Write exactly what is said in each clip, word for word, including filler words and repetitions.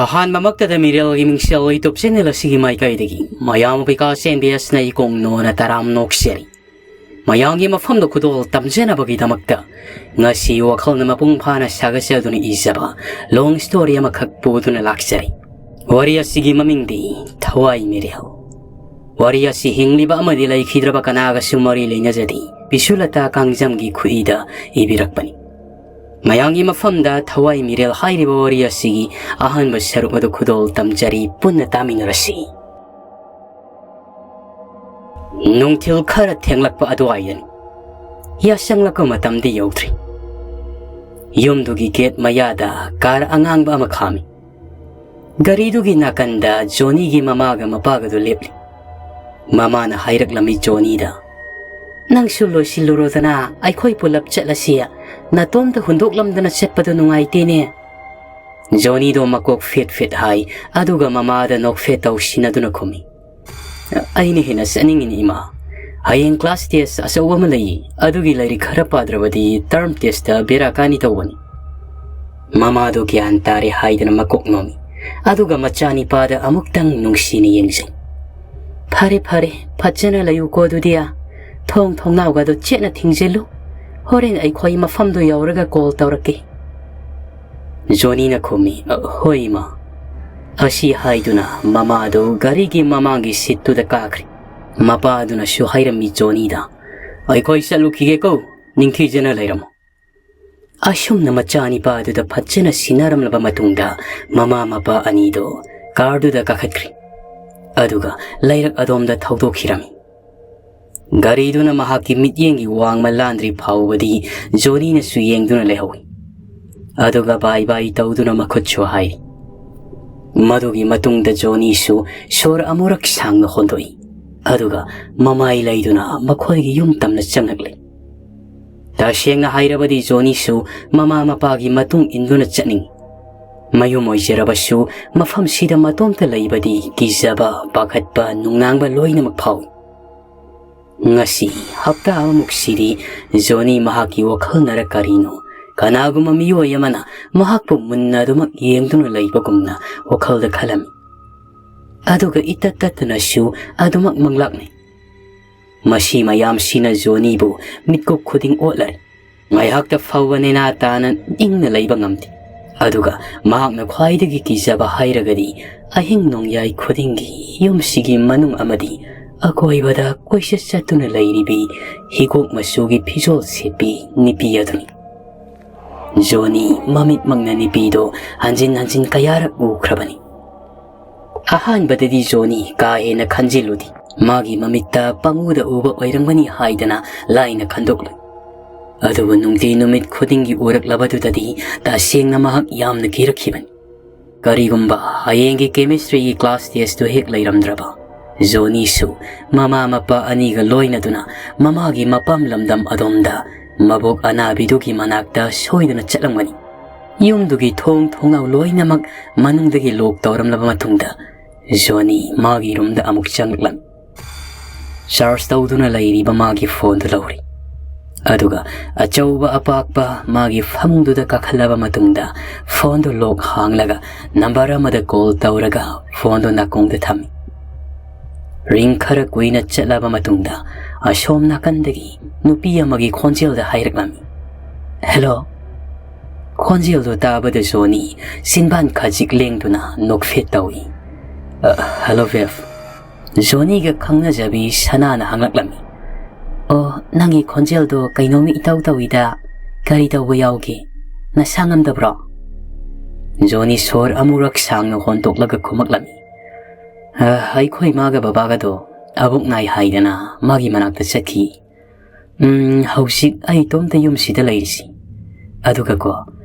ꯑꯍꯥꯟꯕꯃꯛꯇꯗ ꯃꯤꯔꯦꯜꯒꯤ ꯃꯤꯡꯁꯦꯜ YouTube channel ꯑꯁꯤꯒꯤ ꯃꯥꯏꯀꯩꯗꯒꯤ ꯃꯌꯥꯝ ꯕꯤꯀꯥꯁ ꯑꯦꯝ ꯕꯤ ꯑꯦꯁꯅ ꯏꯀꯣꯡ ꯅꯣꯅ ꯇꯔꯥꯝ ꯅꯣꯛꯆꯔꯤ꯫ ꯃꯌꯥꯝꯒꯤ ꯃꯐꯝꯗ ꯈꯨꯗꯣꯜ ꯇꯝꯖꯅꯕꯒꯤꯗꯃꯛꯇ ꯉꯁꯤ ꯋꯥꯈꯜꯅ ꯃꯄꯨꯡ ꯐꯥꯅ ꯁꯥꯒꯠꯆꯗꯨꯅ ꯏꯖꯕ long story ꯑꯃꯈꯛ ꯄꯨꯗꯨꯅ ꯂꯥꯛꯆꯔꯤ꯫ ꯋꯥꯔꯤ ꯑꯁꯤꯒꯤ ꯃꯃꯤꯡꯗꯤ ꯊꯋꯥꯏ ꯃꯤꯔꯦꯜ꯫ ꯋꯥꯔꯤ ꯑꯁꯤ ꯍꯤꯡꯂꯤꯕ ꯑꯃꯗꯤ ꯂꯩꯈꯤꯗ꯭ꯔꯕ ꯀꯅꯥꯒꯁꯨ ꯃꯔꯤ ꯂꯩꯅꯖꯗꯦ, ꯕꯤꯁꯨꯂꯇꯥ ꯀꯥꯡꯖꯝꯒꯤ ꯈꯨꯠꯏꯗ ꯏꯕꯤꯔꯛꯄꯅꯤ꯫ ꯃꯌꯥꯝꯒꯤ ꯃꯐꯝꯗ ꯊꯋꯥꯏ ꯃꯤꯔꯦꯜ ꯍꯥꯏꯔꯤꯕ ꯋꯥꯔꯤ ꯑꯁꯤꯒꯤ ꯑꯍꯥꯟꯕ ꯁꯔꯨꯛ ꯑꯗꯨ ꯈꯨꯗꯣꯜ ꯇꯝꯖꯔꯤ, ꯄꯨꯟꯅ ꯇꯥꯃꯤꯟꯅꯔꯁꯤ꯫ ꯅꯨꯡꯊꯤꯜ ꯈꯔ ꯊꯦꯡꯂꯛꯄ ꯑꯗꯨꯋꯥꯏꯗꯅꯤ꯫ ꯌꯥꯆꯪꯂꯛꯄ ꯃꯇꯝꯗꯤ ꯌꯧꯗ꯭ꯔꯤ꯫ ꯌꯨꯝꯗꯨꯒꯤ gate ꯃꯌꯥꯗ car ꯑꯉꯥꯡꯕ ꯑꯃ ꯈꯥꯝꯃꯤ꯫ ꯒꯥꯔꯤꯗꯨꯒꯤ ꯅꯥꯀꯟꯗ ꯖꯣꯅꯤꯒꯤ ꯃꯃꯥꯒ ꯃꯄꯥꯒꯗꯨ ꯂꯦꯞꯂꯤ꯫ ꯃꯃꯥꯅ ꯍꯥꯏꯔꯛꯂꯝꯃꯤ ꯖꯣꯅꯤꯗ, "ꯅꯪꯁꯨ ꯂꯣꯏꯁꯤꯜꯂꯨꯔꯣꯗꯅ, ꯑꯩꯈꯣꯏ ꯄꯨꯂꯞ ꯆꯠꯂꯁꯤ꯫ ꯅꯇꯣꯝꯇ ꯍꯨꯟꯗꯣꯛꯂꯝꯗꯅ ꯆꯠꯄꯗꯨ ꯅꯨꯡꯉꯥꯏꯇꯦꯅꯦ꯫" ꯖꯣꯅꯤꯗꯣ ꯃꯀꯣꯛ ꯐꯦꯠ ꯐꯦꯠ ꯍꯥꯏ, ꯑꯗꯨꯒ ꯃꯃꯥꯗ ꯅꯣꯛꯐꯦꯠ ꯇꯧꯁꯤꯟꯅꯗꯨꯅ ꯈꯨꯝꯃꯤ, "ꯑꯩꯅ ꯍꯦꯟꯅ ꯆꯠꯅꯤꯡꯉꯤꯅꯦ, ꯏꯃꯥ꯫ ꯍꯌꯦꯡ class test ꯑꯆꯧꯕ ꯑꯃ ꯂꯩ, ꯑꯗꯨꯒꯤ ꯂꯥꯏꯔꯤꯛ ꯈꯔ ꯄꯥꯗ꯭ꯔꯕꯗꯤ term testꯇ ꯕꯦꯔꯥ ꯀꯥꯅꯤ ꯇꯧꯕꯅꯤ꯫" ꯃꯃꯥꯗꯣ ꯒ꯭ꯌꯥꯟ ꯇꯥꯔꯦ ꯍꯥꯏꯗꯅ ꯃꯀꯣꯛ ꯅꯣꯝꯃꯤ, ꯑꯗꯨꯒ ꯃꯆꯥꯅꯤꯄꯥꯗ ꯑꯃꯨꯛꯇꯪ ꯅꯨꯡꯁꯤꯅ ꯌꯦꯡꯖꯩ꯫ "ꯐꯔꯦ, ꯐꯔꯦ, ꯐꯖꯅ ꯂꯩꯌꯨꯀꯣ ꯑꯗꯨꯗꯤ꯫ ꯊꯣꯡ ꯊꯣꯡꯅꯥꯎꯒꯗꯣ ꯆꯦꯠꯅ ꯊꯤꯡꯖꯤꯜꯂꯨ꯫ ꯍꯣꯔꯦꯟ ꯑꯩꯈꯣꯏ ꯃꯐꯝꯗꯣ ꯌꯧꯔꯒ call ꯇꯧꯔꯛꯀꯦ꯫" ꯖꯣꯅꯤꯅ ꯈꯨꯝꯃꯤ, "ꯑ, ꯍꯣꯏ, ꯏꯃꯥ꯫" ꯑꯁꯤ ꯍꯥꯏꯗꯨꯅ ꯃꯃꯥꯗꯨ ꯒꯥꯔꯤꯒꯤ ꯃꯃꯥꯡꯒꯤ seatꯇꯨꯗ ꯀꯥꯈ꯭ꯔꯦ꯫ ꯃꯄꯥꯗꯨꯅꯁꯨ ꯍꯥꯏꯔꯝꯃꯤ ꯖꯣꯅꯤꯗ, "ꯑꯩꯈꯣꯏ ꯆꯠꯂꯨꯈꯤꯒꯦꯀꯣ, ꯅꯤꯡꯊꯤꯖꯅ ꯂꯩꯔꯝꯃꯨ꯫" ꯑꯁꯨꯝꯅ ꯃꯆꯥꯅꯤꯄꯥꯗꯨꯗ ꯐꯖꯅ ꯁꯤꯟꯅꯔꯝꯂꯕ ꯃꯇꯨꯡꯗ ꯃꯃꯥ ꯃꯄꯥ ꯑꯅꯤꯗꯨ carꯗꯨꯗ ꯀꯥꯈꯠꯈ꯭ꯔꯦ꯫ ꯑꯗꯨꯒ ꯂꯩꯔꯛ ꯑꯗꯣꯝꯗ ꯊꯧꯗꯣꯛꯈꯤꯔꯝꯃꯤ꯫ ꯒꯥꯔꯤꯗꯨꯅ ꯃꯍꯥꯛꯀꯤ ꯃꯤꯠꯌꯦꯡꯒꯤ ꯋꯥꯡꯃ ꯂꯥꯟꯗ꯭ꯔꯤ ꯐꯥꯎꯕꯗꯤ ꯖꯣꯅꯤꯅꯁꯨ ꯌꯦꯡꯗꯨꯅ ꯂꯩꯍꯧꯏ꯫ ꯑꯗꯨꯒ bye bye ꯇꯧꯗꯨꯅ ꯃꯈꯨꯠꯁꯨ ꯍꯥꯏꯔꯤ꯫ ꯃꯗꯨꯒꯤ ꯃꯇꯨꯡꯗ ꯖꯣꯅꯤꯁꯨ ꯁꯣꯔ ꯑꯃꯨꯔꯛ ꯁꯥꯡꯅ ꯍꯣꯟꯗꯣꯛꯏ꯫ ꯑꯗꯨꯒ ꯃꯃꯥꯏ ꯂꯩꯗꯨꯅ ꯃꯈꯣꯏꯒꯤ ꯌꯨꯝ ꯇꯝꯅ ꯆꯪꯂꯛꯂꯤ꯫ ꯇꯁꯦꯡꯅ ꯍꯥꯏꯔꯕꯗꯤ ꯖꯣꯅꯤꯁꯨ ꯃꯃꯥ ꯃꯄꯥꯒꯤ ꯃꯇꯨꯡ ꯏꯟꯗꯨꯅ ꯆꯠꯅꯤꯡꯏ꯫ ꯃꯌꯨꯝ ꯑꯣꯏꯖꯔꯕꯁꯨ ꯃꯐꯝꯁꯤꯗ ꯃꯇꯣꯝꯇ ꯂꯩꯕꯗꯤ ꯀꯤꯖꯕ, ꯄꯥꯈꯠꯄ, ꯅꯨꯡꯅꯥꯡꯕ ꯂꯣꯏꯅꯃꯛ ꯐꯥꯎꯏ꯫ ꯉꯁꯤ ꯍꯞꯇꯥ ꯑꯃꯃꯨꯛꯁꯤꯗꯤ ꯖꯣꯅꯤ ꯃꯍꯥꯛꯀꯤ ꯋꯥꯈꯜꯅꯔ ꯀꯔꯤꯅꯣ ꯀꯅꯥꯒꯨꯝꯕ ꯃꯤꯑꯣꯏ ꯑꯃꯅ ꯃꯍꯥꯛꯄꯨ ꯃꯨꯟꯅ ꯑꯗꯨꯃꯛ ꯌꯦꯡꯗꯨꯅ ꯂꯩꯕꯒꯨꯝꯅ ꯋꯥꯈꯜꯗ ꯈꯜꯂꯝꯃꯤ꯫ ꯑꯗꯨꯒ ꯏꯇꯠ ꯇꯠꯇꯅꯁꯨ ꯑꯗꯨꯃꯛ ꯃꯪꯂꯥꯛꯅꯩ꯫ ꯃꯁꯤ ꯃꯌꯥꯝꯁꯤꯅ ꯖꯣꯅꯤꯕꯨ ꯃꯤꯠꯀꯨꯞ ꯈꯨꯗꯤꯡ ꯑꯣꯠꯂꯔꯦ꯫ ꯉꯥꯏꯍꯥꯛꯇ ꯐꯥꯎꯕ ꯅꯦꯅꯥ ꯇꯥꯅ ꯏꯪꯅ ꯂꯩꯕ ꯉꯝꯗꯦ꯫ ꯑꯗꯨꯒ ꯃꯍꯥꯛꯅ ꯈ꯭ꯋꯥꯏꯗꯒꯤ ꯀꯤꯖꯕ ꯍꯥꯏꯔꯒꯗꯤ ꯑꯍꯤꯡ ꯅꯣꯡꯌꯥꯏ ꯈꯨꯗꯤꯡꯒꯤ ꯌꯨꯝꯁꯤꯒꯤ ꯃꯅꯨꯡ ꯑꯃꯗꯤ ꯑꯀꯣꯏꯕꯗ ꯀꯣꯏꯆꯠ ꯆꯠꯇꯨꯅ ꯂꯩꯔꯤꯕꯤ ꯍꯤꯒꯣꯛ ꯃꯆꯨꯒꯤ ꯐꯤꯖꯣꯜ ꯁꯦꯠꯄꯤ ꯅꯨꯄꯤ ꯑꯗꯨꯅꯤ꯫ ꯖꯣꯅꯤ ꯃꯃꯤꯠꯃꯛꯅ ꯅꯨꯄꯤꯗꯣ ꯍꯟꯖꯤꯟ ꯍꯟꯖꯤꯟ ꯀꯌꯥꯔꯛ ꯎꯈ꯭ꯔꯕꯅꯤ꯫ ꯑꯍꯥꯟꯕꯗꯗꯤ ꯖꯣꯅꯤ ꯀꯥ ꯍꯦꯟꯅ ꯈꯟꯖꯤꯜꯂꯨꯗꯦ꯫ ꯃꯥꯒꯤ ꯃꯃꯤꯠꯇ ꯄꯪꯎꯗ ꯎꯕ ꯑꯣꯏꯔꯝꯒꯅꯤ ꯍꯥꯏꯗꯅ ꯂꯥꯏꯅ ꯈꯟꯗꯣꯛꯂꯨꯏ꯫ ꯑꯗꯨꯕꯨ ꯅꯨꯡꯇꯤ ꯅꯨꯃꯤꯠ ꯈꯨꯗꯤꯡꯒꯤ ꯎꯔꯛꯂꯕꯗꯨꯗꯗꯤ ꯇꯁꯦꯡꯅ ꯃꯍꯥꯛ ꯌꯥꯝꯅ ꯀꯤꯔꯛꯈꯤꯕꯅꯤ꯫ ꯀꯔꯤꯒꯨꯝꯕ ꯍꯌꯦꯡꯒꯤ ꯀꯦꯃꯤꯁꯇ꯭ꯔꯤꯒꯤ ꯀ꯭ꯂꯥꯁ ꯇꯦꯁꯇꯨ ꯍꯦꯛ ꯂꯩꯔꯝꯗ꯭ꯔꯕ, ꯖꯣꯅꯤꯁꯨ ꯃꯃꯥ ꯃꯄꯥ ꯑꯅꯤꯒ ꯂꯣꯏꯅꯗꯨꯅ ꯃꯃꯥꯒꯤ ꯃꯄꯥꯝ ꯂꯝꯗꯝ ꯑꯗꯣꯝꯗ ꯃꯕꯣꯛ ꯑꯅꯥꯕꯤꯗꯨꯒꯤ ꯃꯅꯥꯛꯇ ꯁꯣꯏꯗꯅ ꯆꯠꯂꯝꯒꯅꯤ꯫ ꯌꯨꯝꯗꯨꯒꯤ ꯊꯣꯡ ꯊꯣꯡꯅꯥꯎ ꯂꯣꯏꯅꯃꯛ ꯃꯅꯨꯡꯗꯒꯤ ꯂꯣꯛ ꯇꯧꯔꯝꯂꯕ ꯃꯇꯨꯡꯗ, ꯖꯣꯅꯤ ꯃꯥꯒꯤ ꯔꯨꯝꯗ ꯑꯃꯨꯛ ꯆꯪꯂꯛꯂꯝꯃꯤ꯫ ꯆꯥꯔꯖ ꯇꯧꯗꯨꯅ ꯂꯩꯔꯤꯕ ꯃꯥꯒꯤ ꯐꯣꯟꯗꯨ ꯂꯧꯔꯤ꯫ ꯑꯗꯨꯒ ꯑꯆꯧꯕ ꯑꯄꯥꯛꯄ ꯃꯥꯒꯤ ꯐꯃꯨꯡꯗꯨꯗ ꯀꯥꯈꯠꯂꯕ ꯃꯇꯨꯡꯗ, ꯐꯣꯟꯗꯨ ꯂꯣꯛ ꯍꯥꯡꯂꯒ ꯅꯝꯕꯔ ꯑꯃꯗ ꯀꯣꯜ ꯇꯧꯔꯒ ꯐꯣꯟꯗꯨ ꯅꯥꯀꯣꯡꯗ ꯊꯝꯃꯤ꯫ ꯔꯤꯡ ꯈꯔ ꯀꯨꯏꯅ ꯆꯠꯂꯕ ꯃꯇꯨꯡꯗ, ꯑꯁꯣꯝ ꯅꯥꯀꯟꯗꯒꯤ ꯅꯨꯄꯤ ꯑꯃꯒꯤ ꯈꯣꯟꯖꯦꯜꯗ ꯍꯥꯏꯔꯛꯂꯝꯃꯤ, "ꯍꯦꯜꯂꯣ"꯫ ꯈꯣꯟꯖꯦꯜꯗꯨ ꯇꯥꯕꯗ ꯖꯣꯅꯤ ꯆꯤꯟꯕꯥꯟ ꯈꯖꯤꯛ ꯂꯦꯡꯗꯨꯅ ꯅꯣꯛꯐꯦꯠ ꯇꯧꯏ꯫ "ꯑ, ꯍꯦꯜꯂꯣ ꯕꯦꯕ"꯫ ꯖꯣꯅꯤꯒ ꯈꯪꯅꯖꯕꯤ ꯁꯅꯥꯅ ꯍꯪꯂꯛꯂꯝꯃꯤ, "ꯑꯣ, ꯅꯪꯒꯤ ꯈꯣꯟꯖꯦꯜꯗꯣ ꯀꯩꯅꯣꯝꯃ ꯏꯇꯧ ꯇꯧꯏꯗ, ꯀꯔꯤ ꯇꯧꯕ ꯌꯥꯎꯒꯦ? ꯅꯁꯥ ꯉꯝꯗꯕ꯭ꯔꯣ?" ꯖꯣꯅꯤ ꯁꯣꯔ ꯑꯃꯨꯔꯛ ꯁꯥꯡꯅ ꯍꯣꯟꯇꯣꯛꯂꯒ ꯈꯨꯝꯃꯛꯂꯝꯃꯤ, "ꯑ, ꯑꯩꯈꯣꯏ ꯃꯥꯒ ꯕꯕꯥꯒꯗꯣ ꯑꯕꯣꯛ ꯅꯥꯏ ꯍꯥꯏꯗꯅ ꯃꯥꯒꯤ ꯃꯅꯥꯛꯇ ꯆꯠꯈꯤ꯫ ꯎꯝ, ꯍꯧꯖꯤꯛ ꯑꯩ ꯏꯇꯣꯝꯇ ꯌꯨꯝꯁꯤꯗ ꯂꯩꯔꯤꯁꯤ꯫ ꯑꯗꯨꯒꯀꯣ,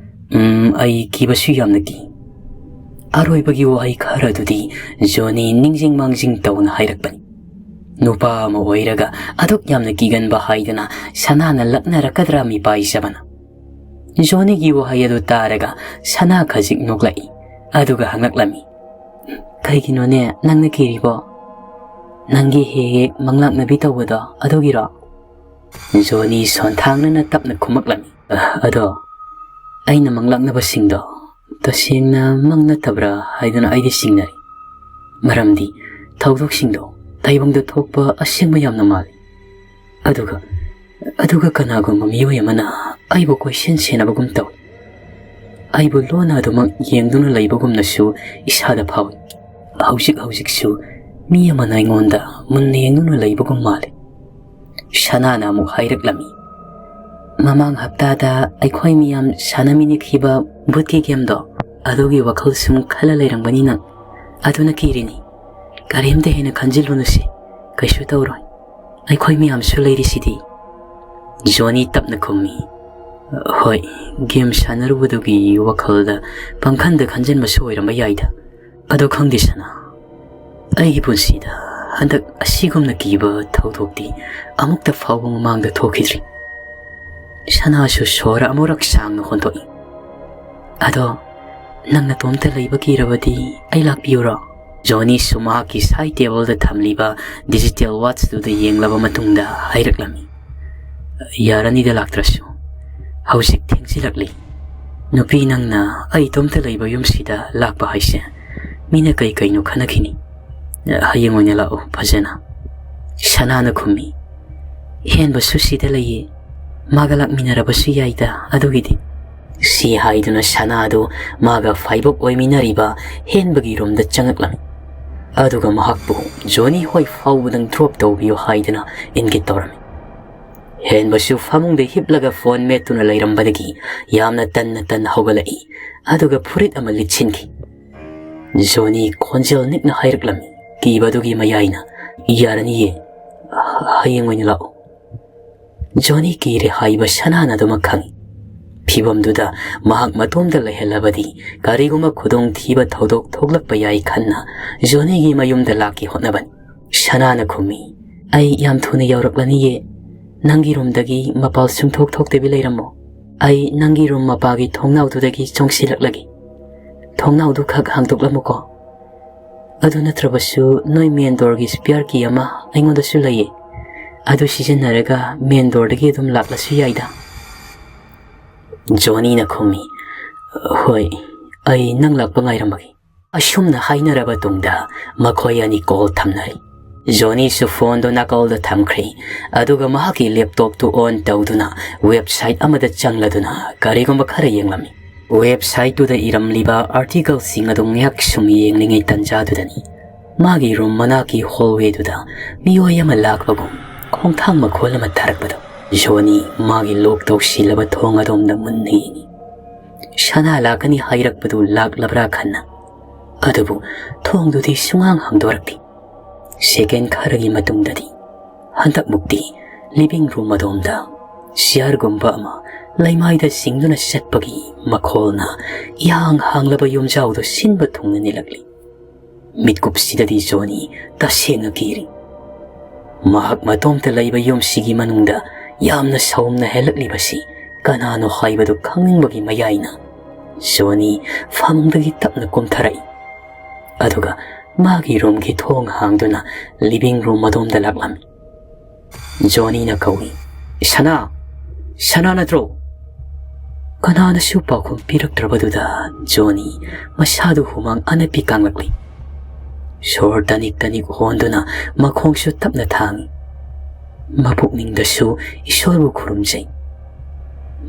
ꯎꯝ, ꯑꯩ ꯀꯤꯕꯁꯨ ꯌꯥꯝꯅ ꯀꯤ"꯫ ꯑꯔꯣꯏꯕꯒꯤ ꯋꯥꯍꯩ ꯈꯔꯗꯨꯗꯤ ꯖꯣꯅꯤ ꯅꯤꯡꯖꯤꯡ ꯃꯥꯡꯖꯤꯡ ꯇꯧꯅ ꯍꯥꯏꯔꯛꯄꯅꯤ꯫ ꯅꯨꯄꯥ ꯑꯃ ꯑꯣꯏꯔꯒ ꯑꯗꯨꯛ ꯌꯥꯝꯅ ꯀꯤꯒꯟꯕ ꯍꯥꯏꯗꯅ ꯁꯅꯥꯅ ꯂꯛꯅꯔꯛꯀꯗ꯭ꯔꯥ ꯃꯤꯄꯥꯏꯖꯕꯅ? ꯖꯣꯅꯤꯒꯤ ꯋꯥꯍꯩ ꯑꯗꯨ ꯇꯥꯔꯒ ꯁꯅꯥ ꯈꯖꯤꯛ ꯅꯣꯛꯂꯛꯏ, ꯑꯗꯨꯒ ꯍꯪꯂꯛꯂꯝꯃꯤ, "ꯀꯩꯒꯤꯅꯣꯅꯦ ꯅꯪꯅ ꯀꯤꯔꯤꯕꯣ? ꯅꯪꯒꯤ ꯍꯦꯛ ꯍꯦꯛ ꯃꯪꯂꯥꯛꯅꯕꯤ ꯇꯧꯕꯗꯣ ꯑꯗꯨꯒꯤꯔꯣ?" ꯖꯣꯅꯤ ꯁꯣꯟꯊꯥꯡꯅꯅ ꯇꯞꯅ ꯈꯨꯝꯃꯛꯂꯝꯃꯤ, "ꯑꯗꯣ ꯑꯩꯅ ꯃꯪꯂꯥꯛꯅꯕꯁꯤꯡꯗꯣ ꯇꯁꯦꯡꯅ ꯃꯪ ꯅꯠꯇꯕ꯭ꯔꯥ ꯍꯥꯏꯗꯨꯅ ꯑꯩꯗꯤ ꯆꯤꯡꯅꯔꯤ꯫ ꯃꯔꯝꯗꯤ ꯊꯧꯗꯣꯛꯁꯤꯡꯗꯣ ꯇꯥꯏꯕꯪꯗ ꯊꯣꯛꯄ ꯑꯁꯦꯡꯕ ꯌꯥꯝꯅ ꯃꯥꯜꯂꯤ꯫ ꯑꯗꯨꯒ, ꯑꯗꯨꯒ ꯀꯅꯥꯒꯨꯝꯕ ꯃꯤꯑꯣꯏ ꯑꯃꯅ ꯑꯩꯕꯨ ꯀꯣꯏꯁꯦꯟ ꯁꯦꯟꯅꯕꯒꯨꯝ ꯇꯧꯏ꯫ ꯑꯩꯕꯨ ꯂꯣꯟꯅ ꯑꯗꯨꯃꯛ ꯌꯦꯡꯗꯨꯅ ꯂꯩꯕꯒꯨꯝꯅꯁꯨ ꯏꯁꯥꯗ ꯐꯥꯎꯏ꯫ ꯍꯧꯖꯤꯛ ꯍꯧꯖꯤꯛꯁꯨ ꯃꯤ ꯑꯃꯅ ꯑꯩꯉꯣꯟꯗ ꯃꯨꯟꯅ ꯌꯦꯡꯗꯨꯅ ꯂꯩꯕꯒꯨꯝ ꯃꯥꯜꯂꯤ꯫ ꯁꯅꯥꯅ ꯑꯃꯨꯛ ꯍꯥꯏꯔꯛꯂꯝꯃꯤ, "ꯃꯃꯥꯡ ꯍꯞꯇꯥꯗ ꯑꯩꯈꯣꯏ ꯃꯤꯌꯥꯝ ꯁꯥꯟꯅꯃꯤꯟꯅꯈꯤꯕ ꯚꯨꯠꯀꯤ ꯒꯦꯝꯗꯣ, ꯑꯗꯨꯒꯤ ꯋꯥꯈꯜ ꯁꯨꯝ ꯈꯜꯂ ꯂꯩꯔꯝꯒꯅꯤ ꯅꯪ꯫ ꯑꯗꯨꯅ ꯀꯤꯔꯤꯅꯤ꯫ ꯀꯔꯤꯝꯇ ꯍꯦꯟꯅ ꯈꯟꯖꯤꯜꯂꯨꯅꯨꯁꯦ, ꯀꯩꯁꯨ ꯇꯧꯔꯣꯏ꯫ ꯑꯩꯈꯣꯏ ꯃꯌꯥꯝꯁꯨ ꯂꯩꯔꯤꯁꯤꯗꯤ꯫" ꯖꯣꯅꯤ ꯇꯞꯅ ꯈꯨꯝꯃꯤ, "ꯍꯣꯏ, ꯒꯦꯝ ꯁꯥꯟꯅꯔꯨꯕꯗꯨꯒꯤ ꯋꯥꯈꯜꯗ ꯄꯪꯈꯟꯗ ꯈꯟꯖꯟꯕꯁꯨ ꯑꯣꯏꯔꯝꯕ ꯌꯥꯏꯗ꯫ ꯑꯗꯣ ꯈꯪꯗꯦ ꯁꯅꯥ, ꯑꯩꯒꯤ ꯄꯨꯟꯁꯤꯗ ꯍꯟꯗꯛ ꯑꯁꯤꯒꯨꯝꯅ ꯀꯤꯕ ꯊꯧꯗꯣꯛꯇꯤ ꯑꯃꯨꯛꯇ ꯐꯥꯎꯕ ꯃꯃꯥꯡꯗ ꯊꯣꯛꯈꯤꯗ꯭ꯔꯤ꯫" ꯁꯅꯥꯁꯨ ꯁꯣꯔ ꯑꯃꯨꯔꯛ ꯁꯥꯡꯅ ꯍꯣꯟꯗꯣꯛꯏ꯫ "ꯑꯗꯣ ꯅꯪ ꯅꯇꯣꯝꯇ ꯂꯩꯕ ꯀꯤꯔꯕꯗꯤ ꯑꯩ ꯂꯥꯛꯄꯤꯌꯨꯔꯣ?" ꯖꯣꯅꯤꯁꯨ ꯃꯍꯥꯛꯀꯤ ꯁꯥꯏꯠ ꯇꯦꯕꯜꯗ ꯊꯝꯂꯤꯕ ꯗꯤꯖꯤꯇꯦꯜ ꯋꯥꯠꯆꯇꯨꯗ ꯌꯦꯡꯂꯕ ꯃꯇꯨꯡꯗ ꯍꯥꯏꯔꯛꯂꯝꯃꯤ, "ꯌꯥꯔꯅꯤꯗ ꯂꯥꯛꯇ꯭ꯔꯁꯨ꯫ ꯍꯧꯖꯤꯛ ꯊꯦꯡꯖꯤꯜꯂꯛꯂꯤ꯫ ꯅꯨꯄꯤ ꯅꯪꯅ ꯑꯩ ꯏꯇꯣꯝꯇ ꯂꯩꯕ ꯌꯨꯝꯁꯤꯗ ꯂꯥꯛꯄ ꯍꯥꯏꯁꯦ ꯃꯤꯅ ꯀꯩ ꯀꯩꯅꯣ ꯈꯟꯅꯈꯤꯅꯤ꯫ ꯍꯌꯦꯡ ꯑꯣꯏꯅ ꯂꯥꯛꯎ ꯐꯖꯅ꯫" ꯁꯅꯥꯅ ꯈꯨꯝꯃꯤ, "ꯍꯦꯟꯕꯁꯨ ꯁꯤꯗ ꯂꯩꯌꯦ꯫ ꯃꯥꯒ ꯂꯥꯛꯃꯤꯟꯅꯔꯕꯁꯨ ꯌꯥꯏꯗ ꯑꯗꯨꯒꯤꯗꯤ꯫" ꯁꯤ ꯍꯥꯏꯗꯨꯅ ꯁꯅꯥꯗꯨ ꯃꯥꯒ ꯐꯥꯏꯕꯣꯛ ꯑꯣꯏꯃꯤꯟꯅꯔꯤꯕ ꯍꯦꯟꯕꯒꯤ ꯔꯨꯝꯗ ꯆꯪꯉꯛꯂꯝꯃꯤ꯫ ꯑꯗꯨꯒ ꯃꯍꯥꯛꯄꯨ ꯖꯣꯅꯤ ꯍꯣꯏ ꯐꯥꯎꯕꯗꯪ ꯗ꯭ꯔꯣꯞ ꯇꯧꯕꯤꯌꯨ ꯍꯥꯏꯗꯨꯅ ꯏꯪꯒꯤꯠ ꯇꯧꯔꯝꯃꯤ꯫ ꯍꯦꯟꯕꯁꯨ ꯐꯃꯨꯡꯗ ꯍꯤꯞꯂꯒ ꯐꯣꯟ ꯃꯦꯠꯇꯨꯅ ꯂꯩꯔꯝꯕꯗꯒꯤ ꯌꯥꯝꯅ ꯇꯟꯅ ꯇꯟꯅ ꯍꯧꯒꯠꯂꯛꯏ꯫ ꯑꯗꯨꯒ ꯐꯨꯔꯤꯠ ꯑꯃ ꯂꯤꯠꯁꯤꯟꯈꯤ꯫ ꯖꯣꯅꯤ ꯈꯣꯟꯖꯦꯜ ꯅꯤꯛꯅ ꯍꯥꯏꯔꯛꯂꯝꯃꯤ, ꯀꯤꯕꯗꯨꯒꯤ ꯃꯌꯥꯏꯅ, "ꯌꯥꯔꯅꯤꯌꯦ, ꯍꯌꯦꯡ ꯑꯣꯏꯅ ꯂꯥꯛꯎ꯫" ꯖꯣꯅꯤ ꯀꯤꯔꯦ ꯍꯥꯏꯕ ꯁꯅꯥꯅ ꯑꯗꯨꯃꯛ ꯈꯪꯏ꯫ ꯐꯤꯕꯝꯗꯨꯗ ꯃꯍꯥꯛ ꯃꯇꯣꯝꯇ ꯂꯩꯍꯜꯂꯕꯗꯤ ꯀꯔꯤꯒꯨꯝꯕ ꯈꯨꯗꯣꯡꯊꯤꯕ ꯊꯧꯗꯣꯛ ꯊꯣꯛꯂꯛꯄ ꯌꯥꯏ ꯈꯟꯅ ꯖꯣꯅꯤꯒꯤ ꯃꯌꯨꯝꯗ ꯂꯥꯛꯀꯦ ꯍꯣꯠꯅꯕꯅꯤ꯫ ꯁꯅꯥꯅ ꯈꯨꯝꯃꯤ, "ꯑꯩ ꯌꯥꯝ ꯊꯨꯅ ꯌꯧꯔꯛꯂꯅꯤꯌꯦ꯫ ꯅꯪꯒꯤ ꯔꯨꯝꯗꯒꯤ ꯃꯄꯥꯜ ꯁꯨꯡꯊꯣꯛ ꯊꯣꯛꯇꯕꯤ ꯂꯩꯔꯝꯃꯣ꯫ ꯑꯩ ꯅꯪꯒꯤ ꯔꯨꯝ ꯃꯄꯥꯒꯤ ꯊꯣꯡꯅꯥꯎꯗꯨꯗꯒꯤ ꯆꯣꯡꯁꯤꯜꯂꯛꯂꯒꯦ꯫ ꯊꯣꯡꯅꯥꯎꯗꯨ ꯈꯛ ꯍꯥꯡꯗꯣꯛꯂꯝꯃꯨꯀꯣ꯫ ꯑꯗꯨ ꯅꯠꯇ꯭ꯔꯕꯁꯨ ꯅꯣꯏ ꯃꯦꯟ ꯗꯣꯔꯒꯤ ꯁ꯭ꯄꯤꯌꯥꯔ ꯀꯤ ꯑꯃ ꯑꯩꯉꯣꯟꯗꯁꯨ ꯂꯩꯌꯦ꯫ ꯑꯗꯨ ꯁꯤꯖꯤꯟꯅꯔꯒ ꯃꯦꯟ ꯗꯣꯔꯗꯒꯤ ꯑꯗꯨꯝ ꯂꯥꯛꯂꯁꯨ ꯌꯥꯏꯗ꯫" ꯖꯣꯅꯤꯅ ꯈꯨꯝꯃꯤ, "ꯍꯣꯏ, ꯑꯩ ꯅꯪ ꯂꯥꯛꯄ ꯉꯥꯏꯔꯝꯃꯒꯦ"꯫ ꯑꯁꯨꯝꯅ ꯍꯥꯏꯅꯔꯕ ꯇꯨꯡꯗ ꯃꯈꯣꯏ ꯑꯅꯤ ꯀꯣꯜ ꯊꯝꯅꯔꯦ꯫ ꯖꯣꯅꯤꯁꯨ ꯐꯣꯟꯗꯣ ꯅꯥꯀꯜꯗ ꯊꯝꯈ꯭ꯔꯦ, ꯑꯗꯨꯒ ꯃꯍꯥꯛꯀꯤ ꯂꯦꯞꯇꯣꯞꯇꯨ ꯑꯣꯟ ꯇꯧꯗꯨꯅ ꯋꯦꯕꯁꯥꯏꯠ ꯑꯃꯗ ꯆꯪꯂꯗꯨꯅ ꯀꯔꯤꯒꯨꯝꯕ ꯈꯔ ꯌꯦꯡꯂꯝꯃꯤ꯫ ꯋꯦꯕꯁꯥꯏꯠꯇꯨꯗ ꯏꯔꯝꯂꯤꯕ ꯑꯥꯔꯇꯤꯀꯜꯁꯤꯡ ꯑꯗꯨ ꯉꯥꯏꯍꯥꯛ ꯁꯨꯝ ꯌꯦꯡꯂꯤꯉꯩ ꯇꯟꯖꯥꯗꯨꯗꯅꯤ ꯃꯥꯒꯤ ꯔꯨꯝ ꯃꯅꯥꯛꯀꯤ ꯍꯣꯜꯋꯦꯗꯨꯗ ꯃꯤꯑꯣꯏ ꯑꯃ ꯂꯥꯛꯄꯒꯨꯝ ꯈꯣꯡꯊꯥꯡ ꯃꯈꯣꯜ ꯑꯃ ꯇꯥꯔꯛꯄꯗꯣ꯫ ꯖꯣꯅꯤ ꯃꯥꯒꯤ ꯂꯣꯛ ꯇꯧꯁꯤꯜꯂꯕ ꯊꯣꯡ ꯑꯗꯣꯝꯗ ꯃꯨꯟꯅ ꯌꯦꯡꯉꯤ꯫ ꯁꯅꯥ ꯂꯥꯛꯀꯅꯤ ꯍꯥꯏꯔꯛꯄꯗꯨ ꯂꯥꯛꯂꯕ꯭ꯔꯥ ꯈꯟꯅ꯫ ꯑꯗꯨꯕꯨ ꯊꯣꯡꯗꯨꯗꯤ ꯁꯨꯡꯍꯥꯡ ꯍꯥꯡꯗꯣꯔꯛꯇꯦ꯫ ꯁꯦꯀꯦꯟ ꯈꯔꯒꯤ ꯃꯇꯨꯡꯗꯗꯤ ꯍꯟꯗꯛꯃꯨꯛꯇꯤ ꯂꯤꯚꯤꯡ ꯔꯨꯝ ꯑꯗꯣꯝꯗ ꯆꯤꯌꯔꯒꯨꯝꯕ ꯑꯃ ꯂꯩꯃꯥꯏꯗ ꯆꯤꯡꯗꯨꯅ ꯆꯠꯄꯒꯤ ꯃꯈꯣꯜꯅ ꯏꯍꯥꯡ ꯍꯥꯡꯂꯕ ꯌꯨꯝꯖꯥꯎꯗꯨ ꯁꯤꯟꯕ ꯊꯨꯡꯅ ꯅꯤꯜꯂꯛꯂꯤ꯫ ꯃꯤꯠꯀꯨꯞꯁꯤꯗꯗꯤ ꯖꯣꯅꯤ ꯇꯁꯦꯡꯅ ꯀꯤꯔꯤ꯫ ꯃꯍꯥꯛ ꯃꯇꯣꯝꯇ ꯂꯩꯕ ꯌꯨꯝꯁꯤꯒꯤ ꯃꯅꯨꯡꯗ ꯌꯥꯝꯅ ꯁꯥꯎꯝꯅ ꯍꯦꯜꯂꯛꯂꯤꯕꯁꯤ ꯀꯅꯥꯅꯣ ꯍꯥꯏꯕꯗꯨ ꯈꯪꯅꯤꯡꯕꯒꯤ ꯃꯌꯥꯏꯅ ꯖꯣꯅꯤ ꯐꯃꯨꯡꯗꯒꯤ ꯇꯞꯅ ꯀꯨꯝꯊꯔꯛꯏ꯫ ꯑꯗꯨꯒ ꯃꯥꯒꯤ ꯔꯨꯝꯒꯤ ꯊꯣꯡ ꯍꯥꯡꯗꯨꯅ ꯂꯤꯚꯤꯡ ꯔꯨꯝ ꯑꯗꯣꯝꯗ ꯂꯥꯛꯂꯝꯃꯤ꯫ ꯖꯣꯅꯤꯅ ꯀꯧꯏ, "ꯁꯅꯥ! ꯁꯅꯥ ꯅꯠꯇ꯭ꯔꯣ?" ꯀꯅꯥꯅꯁꯨ ꯄꯥꯎꯈꯨꯝ ꯄꯤꯔꯛꯇ꯭ꯔꯕꯗꯨꯗ ꯖꯣꯅꯤ ꯃꯁꯥꯗꯨ ꯍꯨꯃꯥꯡ ꯑꯅꯞꯄꯤ ꯀꯥꯡꯂꯛꯂꯤ꯫ ꯁꯣꯔ ꯇꯅꯤꯛ ꯇꯅꯤꯛ ꯍꯣꯟꯗꯨꯅ ꯃꯈꯣꯡꯁꯨ ꯇꯞꯅ ꯊꯥꯡꯏ꯫ ꯃꯄꯨꯛꯅꯤꯡꯗꯁꯨ ꯏꯁꯣꯔꯕꯨ ꯈꯨꯔꯨꯝꯖꯩ꯫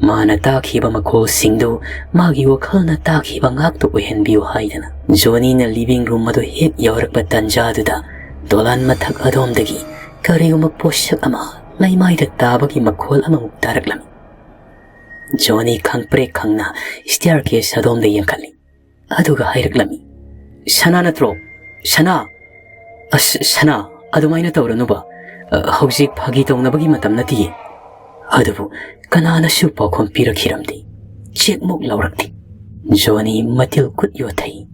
ꯃꯥꯅ ꯇꯥꯈꯤꯕ ꯃꯈꯣꯜꯁꯤꯡꯗꯨ ꯃꯥꯒꯤ ꯋꯥꯈꯜꯅ ꯇꯥꯈꯤꯕ ꯉꯥꯛꯇ ꯑꯣꯏꯍꯟꯕꯤꯌꯨ ꯍꯥꯏꯗꯅ ꯖꯣꯅꯤꯅ ꯂꯤꯚꯤꯡ ꯔꯨꯝ ꯑꯗꯨ ꯍꯦꯛ ꯌꯧꯔꯛꯄ ꯇꯟꯖꯥꯗꯨꯗ ꯗꯣꯂꯥꯟ ꯃꯊꯛ ꯑꯗꯣꯝꯗꯒꯤ ꯀꯔꯤꯒꯨꯝꯕ ꯄꯣꯠꯁꯛ ꯑꯃ ꯂꯩꯃꯥꯏꯗ ꯇꯥꯕꯒꯤ ꯃꯈꯣꯜ ꯑꯃꯃꯨꯛ ꯇꯥꯔꯛꯂꯝꯃꯤ꯫ ꯖꯣꯅꯤ ꯈꯪꯄ꯭ꯔꯦꯛ ꯈꯪꯅ ꯁ꯭ꯇꯤꯌꯔ ꯀꯦꯁ ꯑꯗꯣꯝꯗ ꯌꯦꯡꯈꯠꯂꯤ꯫ ꯑꯗꯨꯒ ꯍꯥꯏꯔꯛꯂꯝꯃꯤ, "ꯁꯅꯥ ꯅꯠꯇ꯭ꯔꯣ? ꯁꯅꯥ! ꯑꯁ, ꯁꯅꯥ, ꯑꯗꯨꯃꯥꯏꯅ ꯇꯧꯔꯅꯨꯕ꯫ ꯑ, ꯍꯧꯖꯤꯛ ꯐꯥꯒꯤ ꯇꯧꯅꯕꯒꯤ ꯃꯇꯝ ꯅꯠꯇꯤꯌꯦ꯫" ꯑꯗꯨꯕꯨ ꯀꯅꯥꯅꯁꯨ ꯄꯥꯎꯈꯨꯝ ꯄꯤꯔꯛꯈꯤꯔꯝꯗꯦ꯫ ꯆꯦꯛꯃꯨꯛ ꯂꯥꯎꯔꯛꯇꯦ꯫ ꯖꯣꯅꯤ ꯃꯇꯤꯜ ꯀꯨꯠ ꯌꯣꯠꯊꯩ꯫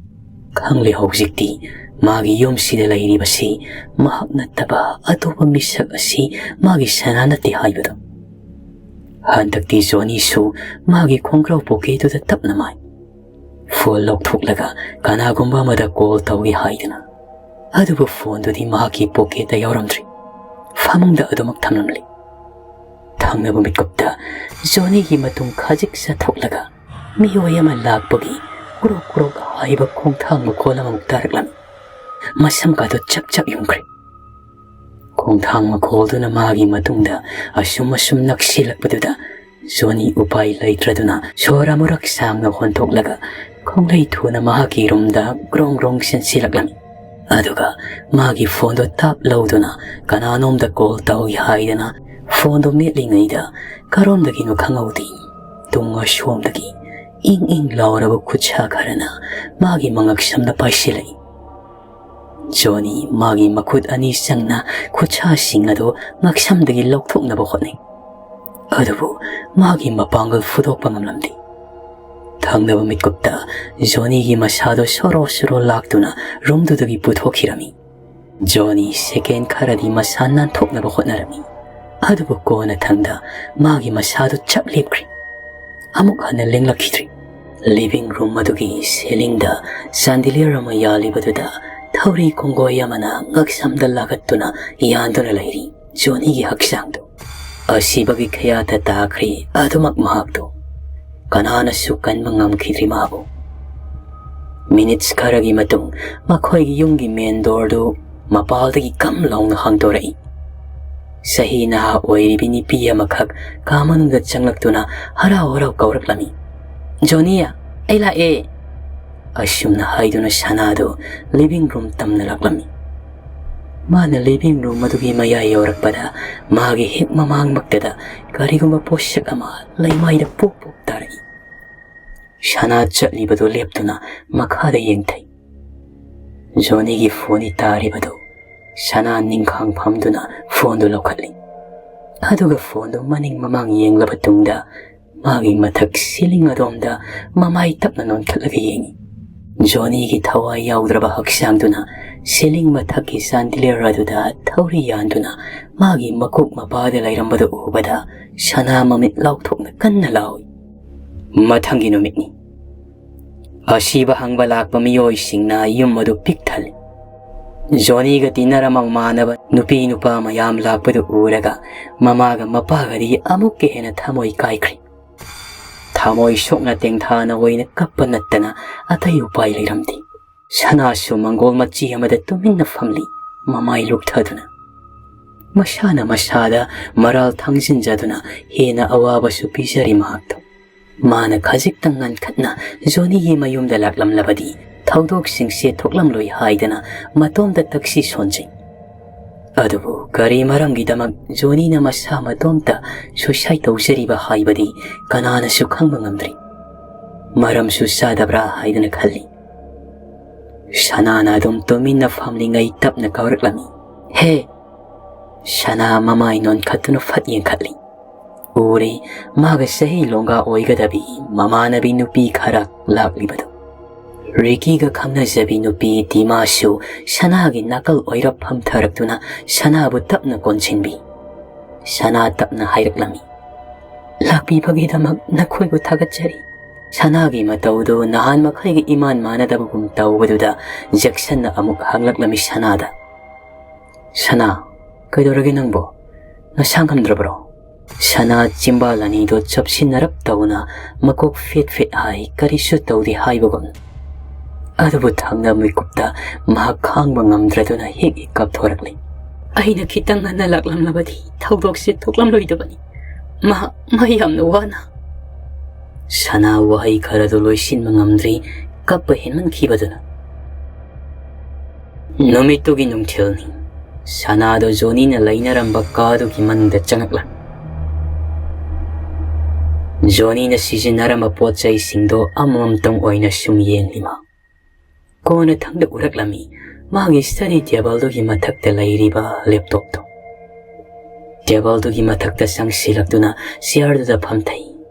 ꯈꯪꯂꯦ, ꯍꯧꯖꯤꯛꯇꯤ ꯃꯥꯒꯤ ꯌꯨꯝꯁꯤꯗ ꯂꯩꯔꯤꯕꯁꯤ ꯃꯍꯥꯛ ꯅꯠꯇꯕ ꯑꯇꯣꯞꯄ ꯃꯤꯁꯛ ꯑꯁꯤ ꯃꯥꯒꯤ ꯁꯅꯥ ꯅꯠꯇꯦ ꯍꯥꯏꯕꯗꯣ꯫ ꯍꯟꯗꯛꯇꯤ ꯖꯣꯅꯤꯁꯨ ꯃꯥꯒꯤ ꯈꯣꯡꯒ꯭ꯔꯥꯎ ꯄꯣꯀꯦꯠꯇꯨꯗ ꯇꯞꯅ ꯃꯥꯏ꯫ ꯐꯣꯟ ꯂꯧꯊꯣꯛꯂꯒ ꯀꯅꯥꯒꯨꯝꯕ ꯑꯃꯗ ꯀꯣꯜ ꯇꯧꯏ ꯍꯥꯏꯗꯅ꯫ ꯑꯗꯨꯕꯨ ꯐꯣꯟꯗꯨꯗꯤ ꯃꯍꯥꯛꯀꯤ ꯄꯣꯀꯦꯠꯇ ꯌꯥꯎꯔꯝꯗ꯭ꯔꯤ꯫ ꯐꯃꯨꯡꯗ ꯑꯗꯨꯃꯛ ꯊꯝꯂꯝꯂꯤ꯫ ꯊꯪꯅꯕ ꯃꯤꯀꯨꯞꯇ ꯖꯣꯅꯤꯒꯤ ꯃꯇꯨꯡ ꯈꯖꯤꯛ ꯆꯠꯊꯣꯛꯂꯒ ꯃꯤꯑꯣꯏ ꯑꯃ ꯂꯥꯛꯄꯒꯤ ꯀ꯭ꯔꯣꯛ ꯀ꯭ꯔꯣꯛ ꯍꯥꯏꯕ ꯈꯣꯡꯊꯥꯡ ꯃꯈꯣꯜ ꯑꯃꯃꯨꯛ ꯇꯥꯔꯛꯂꯝꯃꯤ꯫ ꯃꯁꯝ ꯀꯥꯗꯨ ꯆꯞ ꯆꯞ ꯌꯨꯡꯈ꯭ꯔꯦ꯫ ꯈꯣꯡꯊꯥꯡ ꯃꯈꯣꯜꯗꯨꯅ ꯃꯥꯒꯤ ꯃꯇꯨꯡꯗ ꯑꯁꯨꯝ ꯑꯁꯨꯝ ꯅꯛꯁꯤꯜꯂꯛꯄꯗꯨꯗ ꯖꯣꯅꯤ ꯎꯄꯥꯏ ꯂꯩꯇ꯭ꯔꯗꯨꯅ ꯁꯣꯔ ꯑꯃꯨꯔꯛ ꯁꯥꯡꯅ ꯍꯣꯟꯊꯣꯛꯂꯒ ꯈꯣꯡꯂꯩ ꯊꯨꯅ ꯃꯍꯥꯛꯀꯤ ꯔꯨꯝꯗ ꯒ꯭ꯔꯣꯡ ꯒ꯭ꯔꯣꯡ ꯆꯦꯟꯁꯤꯜꯂꯛꯂꯝꯃꯤ꯫ ꯑꯗꯨꯒ ꯃꯥꯒꯤ ꯐꯣꯟꯗꯣ ꯇꯥꯞ ꯂꯧꯗꯨꯅ ꯀꯅꯥꯅꯣꯝꯗ ꯀꯣꯜ ꯇꯧꯏ ꯍꯥꯏꯗꯅ ꯐꯣꯟꯗꯣ ꯃꯦꯠꯂꯤꯉꯩꯗ ꯀꯔꯣꯝꯗꯒꯤꯅꯣ ꯈꯪꯍꯧꯗꯦ, ꯇꯨꯡ ꯑꯁꯣꯝꯗꯒꯤ ꯏꯪ ꯏꯪ ꯂꯥꯎꯔꯕ ꯈꯨꯠꯁꯥ ꯈꯔꯅ ꯃꯥꯒꯤ ꯃꯉꯛꯁꯝꯗ ꯄꯥꯏꯁꯤꯜꯂꯛꯏ꯫ ꯖꯣꯅꯤ ꯃꯥꯒꯤ ꯃꯈꯨꯠ ꯑꯅꯤ ꯆꯪꯅ ꯈꯨꯠꯁꯥꯁꯤꯡ ꯑꯗꯨ ꯉꯛꯁꯝꯗꯒꯤ ꯂꯧꯊꯣꯛꯅꯕ ꯍꯣꯠꯅꯩ꯫ ꯑꯗꯨꯕꯨ ꯃꯥꯒꯤ ꯃꯄꯥꯡꯒꯜ ꯐꯨꯗꯣꯛꯄ ꯉꯝꯂꯝꯗꯦ꯫ ꯊꯪꯅꯕ ꯃꯤꯀꯨꯞꯇ ꯖꯣꯅꯤꯒꯤ ꯃꯁꯥꯗꯣ ꯁꯣꯔꯣ ꯁꯣꯔꯣ ꯂꯥꯛꯇꯨꯅ ꯔꯨꯝꯗꯨꯗꯒꯤ ꯄꯨꯊꯣꯛꯈꯤꯔꯝꯃꯤ꯫ ꯖꯣꯅꯤ ꯁꯦꯀꯦꯟ ꯈꯔꯗꯤ ꯃꯁꯥ ꯅꯥꯟꯊꯣꯛꯅꯕ ꯍꯣꯠꯅꯔꯝꯃꯤ꯫ ꯑꯗꯨꯕꯨ ꯀꯣꯟꯅꯊꯪꯗ ꯃꯥꯒꯤ ꯃꯁꯥꯗꯨ ꯆꯞ ꯂꯦꯞꯈ꯭ꯔꯦ꯫ ꯑꯃꯨꯛ ꯍꯟꯅ ꯂꯦꯡꯂꯛꯈꯤꯗ꯭ꯔꯤ꯫ ꯂꯤꯚꯤꯡ ꯔꯨꯝ ꯑꯗꯨꯒꯤ ꯁꯦꯂꯤꯡꯗ ꯆꯥꯟꯗꯤꯂꯤꯌꯔ ꯑꯃ ꯌꯥꯜꯂꯤꯕꯗꯨꯗ ꯊꯧꯔꯤ ꯈꯣꯡꯒꯣꯏ ꯑꯃꯅ ꯉꯛꯁꯝꯗ ꯂꯥꯒꯠꯇꯨꯅ ꯌꯥꯟꯗꯨꯅ ꯂꯩꯔꯤ ꯖꯣꯅꯤꯒꯤ ꯍꯛꯆꯥꯡꯗꯨ꯫ ꯑꯁꯤꯕꯒꯤ ꯈꯌꯥꯠꯇ ꯇꯥꯈ꯭ꯔꯦ ꯑꯗꯨꯃꯛ ꯃꯍꯥꯛꯇꯨ꯫ ꯀꯅꯥꯅꯁꯨ ꯀꯟꯕ ꯉꯝꯈꯤꯗ꯭ꯔꯤ ꯃꯥꯕꯨ꯫ ꯃꯤꯅꯤꯠꯁ ꯈꯔꯒꯤ ꯃꯇꯨꯡ ꯃꯈꯣꯏꯒꯤ ꯌꯨꯝꯒꯤ ꯃꯦꯟ ꯗꯣꯔꯗꯨ ꯃꯄꯥꯜꯗꯒꯤ ꯒꯝ ꯂꯥꯎꯅ ꯍꯥꯡꯗꯣꯔꯛꯏ꯫ ꯆꯍꯤ ꯅꯍꯥ ꯑꯣꯏꯔꯤꯕꯤ ꯅꯨꯄꯤ ꯑꯃꯈꯛ ꯀꯥ ꯃꯅꯨꯡꯗ ꯆꯪꯂꯛꯇꯨꯅ ꯍꯔꯥꯎ ꯍꯔꯥꯎ ꯀꯧꯔꯛꯂꯝꯃꯤ, "ꯖꯣꯅꯤꯌꯥ, ꯑꯩ ꯂꯥꯛꯑꯦ!" ꯑꯁꯨꯝꯅ ꯍꯥꯏꯗꯨꯅ ꯁꯅꯥꯗꯨ ꯂꯤꯚꯤꯡ ꯔꯨꯝ ꯇꯝꯅ ꯂꯥꯛꯂꯝꯃꯤ꯫ ꯃꯥꯅ ꯂꯤꯚꯤꯡ ꯔꯨꯝ ꯑꯗꯨꯒꯤ ꯃꯌꯥꯏ ꯌꯧꯔꯛꯄꯗ ꯃꯥꯒꯤ ꯍꯦꯛ ꯃꯃꯥꯡꯃꯛꯇꯗ ꯀꯔꯤꯒꯨꯝꯕ ꯄꯣꯠꯁꯛ ꯑꯃ ꯂꯩꯃꯥꯏꯗ ꯄꯣꯞ ꯄꯣꯞ ꯇꯥꯔꯛꯏ꯫ ꯁꯅꯥ ꯆꯠꯂꯤꯕꯗꯨ ꯂꯦꯞꯇꯨꯅ ꯃꯈꯥꯗ ꯌꯦꯡꯊꯩ꯫ ꯖꯣꯅꯤꯒꯤ ꯐꯣꯟꯅꯤ ꯇꯥꯔꯤꯕꯗꯨ꯫ ꯁꯅꯥ ꯅꯤꯡꯈꯥꯡ ꯐꯝꯗꯨꯅ ꯐꯣꯟꯗꯨ ꯂꯧꯈꯠꯂꯤ꯫ ꯑꯗꯨꯒ ꯐꯣꯟꯗꯨ ꯃꯅꯤꯡ ꯃꯃꯥꯡ ꯌꯦꯡꯂꯕ ꯇꯨꯡꯗ ꯃꯥꯒꯤ ꯃꯊꯛ ꯁꯤꯂꯤꯡ ꯑꯗꯣꯝꯗ ꯃꯃꯥꯏ ꯇꯞꯅ ꯅꯣꯟꯈꯠꯂꯒ ꯌꯦꯡꯉꯤ꯫ ꯖꯣꯅꯤꯒꯤ ꯊꯋꯥꯏ ꯌꯥꯎꯗ꯭ꯔꯕ ꯍꯛꯆꯥꯡꯗꯨꯅ ꯁꯤꯂꯤꯡ ꯃꯊꯛꯀꯤ ꯆꯥꯟꯗꯤꯂꯤꯌꯔ ꯑꯗꯨꯗ ꯊꯧꯔꯤ ꯌꯥꯟꯗꯨꯅ ꯃꯥꯒꯤ ꯃꯀꯣꯛ ꯃꯄꯥꯗ ꯂꯩꯔꯝꯕꯗꯨ ꯎꯕꯗ ꯁꯅꯥ ꯃꯃꯤꯠ ꯂꯥꯎꯊꯣꯛꯅ ꯀꯟꯅ ꯂꯥꯎꯏ꯫ ꯃꯊꯪꯒꯤ ꯅꯨꯃꯤꯠꯅꯤ꯫ ꯑꯁꯤꯕ ꯍꯪꯕ ꯂꯥꯛꯄ ꯃꯤꯑꯣꯏꯁꯤꯡꯅ ꯌꯨꯝ ꯑꯗꯨ ꯄꯤꯛ ꯊꯜꯂꯤ꯫ ꯖꯣꯅꯤꯒ ꯇꯤꯟꯅꯔꯃꯛ ꯃꯥꯟꯅꯕ ꯅꯨꯄꯤ ꯅꯨꯄꯥ ꯃꯌꯥꯝ ꯂꯥꯛꯄꯗꯨ ꯎꯔꯒ ꯃꯃꯥꯒ ꯃꯄꯥꯒꯗꯤ ꯑꯃꯨꯛꯀ ꯍꯦꯟꯅ ꯊꯃꯣꯏ ꯀꯥꯏꯈ꯭ꯔꯦ꯫ ꯊꯃꯣꯏ ꯁꯣꯛꯅ ꯇꯦꯡꯊꯥꯅ ꯑꯣꯏꯅ ꯀꯞꯄ ꯅꯠꯇꯅ ꯑꯇꯩ ꯎꯄꯥꯏ ꯂꯩꯔꯝꯗꯦ꯫ ꯁꯅꯥꯁꯨ ꯃꯪꯒꯣꯜ ꯃꯆꯤ ꯑꯃꯗ ꯇꯨꯃꯤꯟꯅ ꯐꯝꯂꯤ, ꯃꯃꯥꯏ ꯂꯨꯞꯊꯗꯨꯅ꯫ ꯃꯁꯥꯅ ꯃꯁꯥꯗ ꯃꯔꯥꯜ ꯊꯥꯡꯖꯤꯟꯖꯗꯨꯅ ꯍꯦꯟꯅ ꯑꯋꯥꯕꯁꯨ ꯄꯤꯖꯔꯤ ꯃꯍꯥꯛꯇ꯫ ꯃꯥꯅ ꯈꯖꯤꯛꯇꯪ ꯉꯟꯈꯠꯅ ꯖꯣꯅꯤꯒꯤ ꯃꯌꯨꯝꯗ ꯂꯥꯛꯂꯝꯂꯕꯗꯤ ꯊꯧꯗꯣꯛꯁꯤꯡꯁꯦ ꯊꯣꯛꯂꯝꯂꯣꯏ ꯍꯥꯏꯗꯅ ꯃꯇꯣꯝꯇ ꯇꯛꯁꯤ ꯁꯣꯟꯖꯩ꯫ ꯑꯗꯨꯕꯨ ꯀꯔꯤ ꯃꯔꯝꯒꯤꯗꯃꯛ ꯖꯣꯅꯤꯅ ꯃꯁꯥ ꯃꯇꯣꯝꯇ suicide ꯇꯧꯖꯔꯤꯕ ꯍꯥꯏꯕꯗꯤ ꯀꯅꯥꯅꯁꯨ ꯈꯪꯕ ꯉꯝꯗ꯭ꯔꯤ꯫ ꯃꯔꯝꯁꯨ ꯆꯥꯗꯕ꯭ꯔꯥ ꯍꯥꯏꯗꯅ ꯈꯜꯂꯤ꯫ ꯁꯅꯥꯅ ꯑꯗꯨꯝ ꯇꯨꯃꯤꯟꯅ ꯐꯝꯂꯤꯉꯩ ꯇꯞꯅ ꯀꯧꯔꯛꯂꯝꯃꯤ, "ꯍꯦ!" ꯁꯅꯥ ꯃꯃꯥꯏ ꯅꯣꯟꯈꯠꯇꯨꯅ ꯐꯠ ꯌꯦꯡꯈꯠꯂꯤ꯫ ꯎꯔꯦ, ꯃꯥꯒ ꯆꯍꯤ ꯂꯣꯡꯒꯥ ꯑꯣꯏꯒꯗꯕꯤ ꯃꯃꯥꯟꯅꯕꯤ ꯅꯨꯄꯤ ꯈꯔ ꯂꯥꯛꯂꯤꯕꯗꯨ꯫ ꯔꯤꯀꯤꯒ ꯈꯪꯅꯖꯕꯤ ꯅꯨꯄꯤ ꯗꯤꯃꯥꯁꯨ ꯁꯅꯥꯒꯤ ꯅꯥꯀꯜ ꯑꯣꯏꯔꯞ ꯐꯝꯊꯔꯛꯇꯨꯅ ꯁꯅꯥꯕꯨ ꯇꯞꯅ ꯀꯣꯟꯁꯤꯟꯕꯤ꯫ ꯁꯅꯥ ꯇꯞꯅ ꯍꯥꯏꯔꯛꯂꯝꯃꯤ, "ꯂꯥꯛꯄꯤꯕꯒꯤꯗꯃꯛ ꯅꯈꯣꯏꯕꯨ ꯊꯥꯒꯠꯆꯔꯤ꯫ ꯁꯅꯥꯒꯤ ꯃꯇꯧꯗꯨ ꯅꯍꯥꯟ ꯃꯈꯩꯒ ꯏꯃꯥꯟ ꯃꯥꯟꯅꯗꯕꯒꯨꯝ ꯇꯧꯕꯗꯨꯗ ꯖꯦꯛꯁꯟꯅ ꯑꯃꯨꯛ ꯍꯪꯂꯛꯂꯝꯃꯤ ꯁꯅꯥꯗ, "ꯁꯅꯥ, ꯀꯩꯗꯧꯔꯒꯦ ꯅꯪꯕꯣ? ꯅꯁꯥ ꯉꯝꯗ꯭ꯔꯕ꯭ꯔꯣ?" ꯁꯅꯥ ꯆꯤꯝꯕꯥꯜ ꯑꯅꯤꯗꯨ ꯆꯞꯁꯤꯟꯅꯔꯞ ꯇꯧꯅ ꯃꯀꯣꯛ ꯐꯦꯠ ꯐꯦꯠ ꯍꯥꯏ, ꯀꯔꯤꯁꯨ ꯇꯧꯗꯦ ꯍꯥꯏꯕꯒꯨꯝ꯫ ꯑꯗꯨꯕꯨ ꯊꯪꯅ ꯃꯤꯀꯨꯞꯇ ꯃꯍꯥꯛ ꯈꯥꯡꯕ ꯉꯝꯗ꯭ꯔꯗꯨꯅ ꯍꯤꯛ ꯍꯤꯛ ꯀꯥꯞꯊꯣꯔꯛꯂꯤ꯫ "ꯑꯩꯅ ꯈꯤꯇꯪ ꯉꯟꯅ ꯂꯥꯛꯂꯝꯂꯕꯗꯤ ꯊꯧꯗꯣꯛꯁꯤ ꯊꯣꯛꯂꯝꯂꯣꯏꯗꯕꯅꯤ꯫ ꯃꯥ, ꯃꯥ ꯌꯥꯝꯅ ꯋꯥꯅ꯫" ꯁꯅꯥ ꯋꯥꯍꯩ ꯈꯔꯗꯨ ꯂꯣꯏꯁꯤꯟꯕ ꯉꯝꯗ꯭ꯔꯤ, ꯀꯞꯄ ꯍꯦꯟꯃꯟꯈꯤꯕꯗꯨꯅ꯫ ꯅꯨꯃꯤꯠꯇꯨꯒꯤ ꯅꯨꯡꯊꯤꯜꯅꯤ꯫ ꯁꯅꯥꯗꯨ ꯖꯣꯅꯤꯅ ꯂꯩꯅꯔꯝꯕ ꯀꯥꯗꯨꯒꯤ ꯃꯅꯨꯡꯗ ꯆꯪꯂꯛꯂꯝꯃꯤ꯫ ꯖꯣꯅꯤꯅ ꯁꯤꯖꯤꯟꯅꯔꯝꯕ ꯄꯣꯠ ꯆꯩꯁꯤꯡꯗꯣ ꯑꯃꯃꯝꯇꯪ ꯑꯣꯏꯅ ꯁꯨꯝ ꯌꯦꯡꯂꯤ ꯃꯥ꯫ ꯀꯣꯟꯅ ꯊꯪꯗ ꯎꯔꯛꯂꯝꯃꯤ ꯃꯥꯒꯤ study tableꯗꯨꯒꯤ ꯃꯊꯛꯇ ꯂꯩꯔꯤꯕ laptopꯇꯨ꯫ Tableꯗꯨꯒꯤ ꯃꯊꯛꯇ ꯆꯪꯁꯤꯜꯂꯛꯇꯨꯅ chairꯗꯨꯗ ꯐꯝꯊꯩ,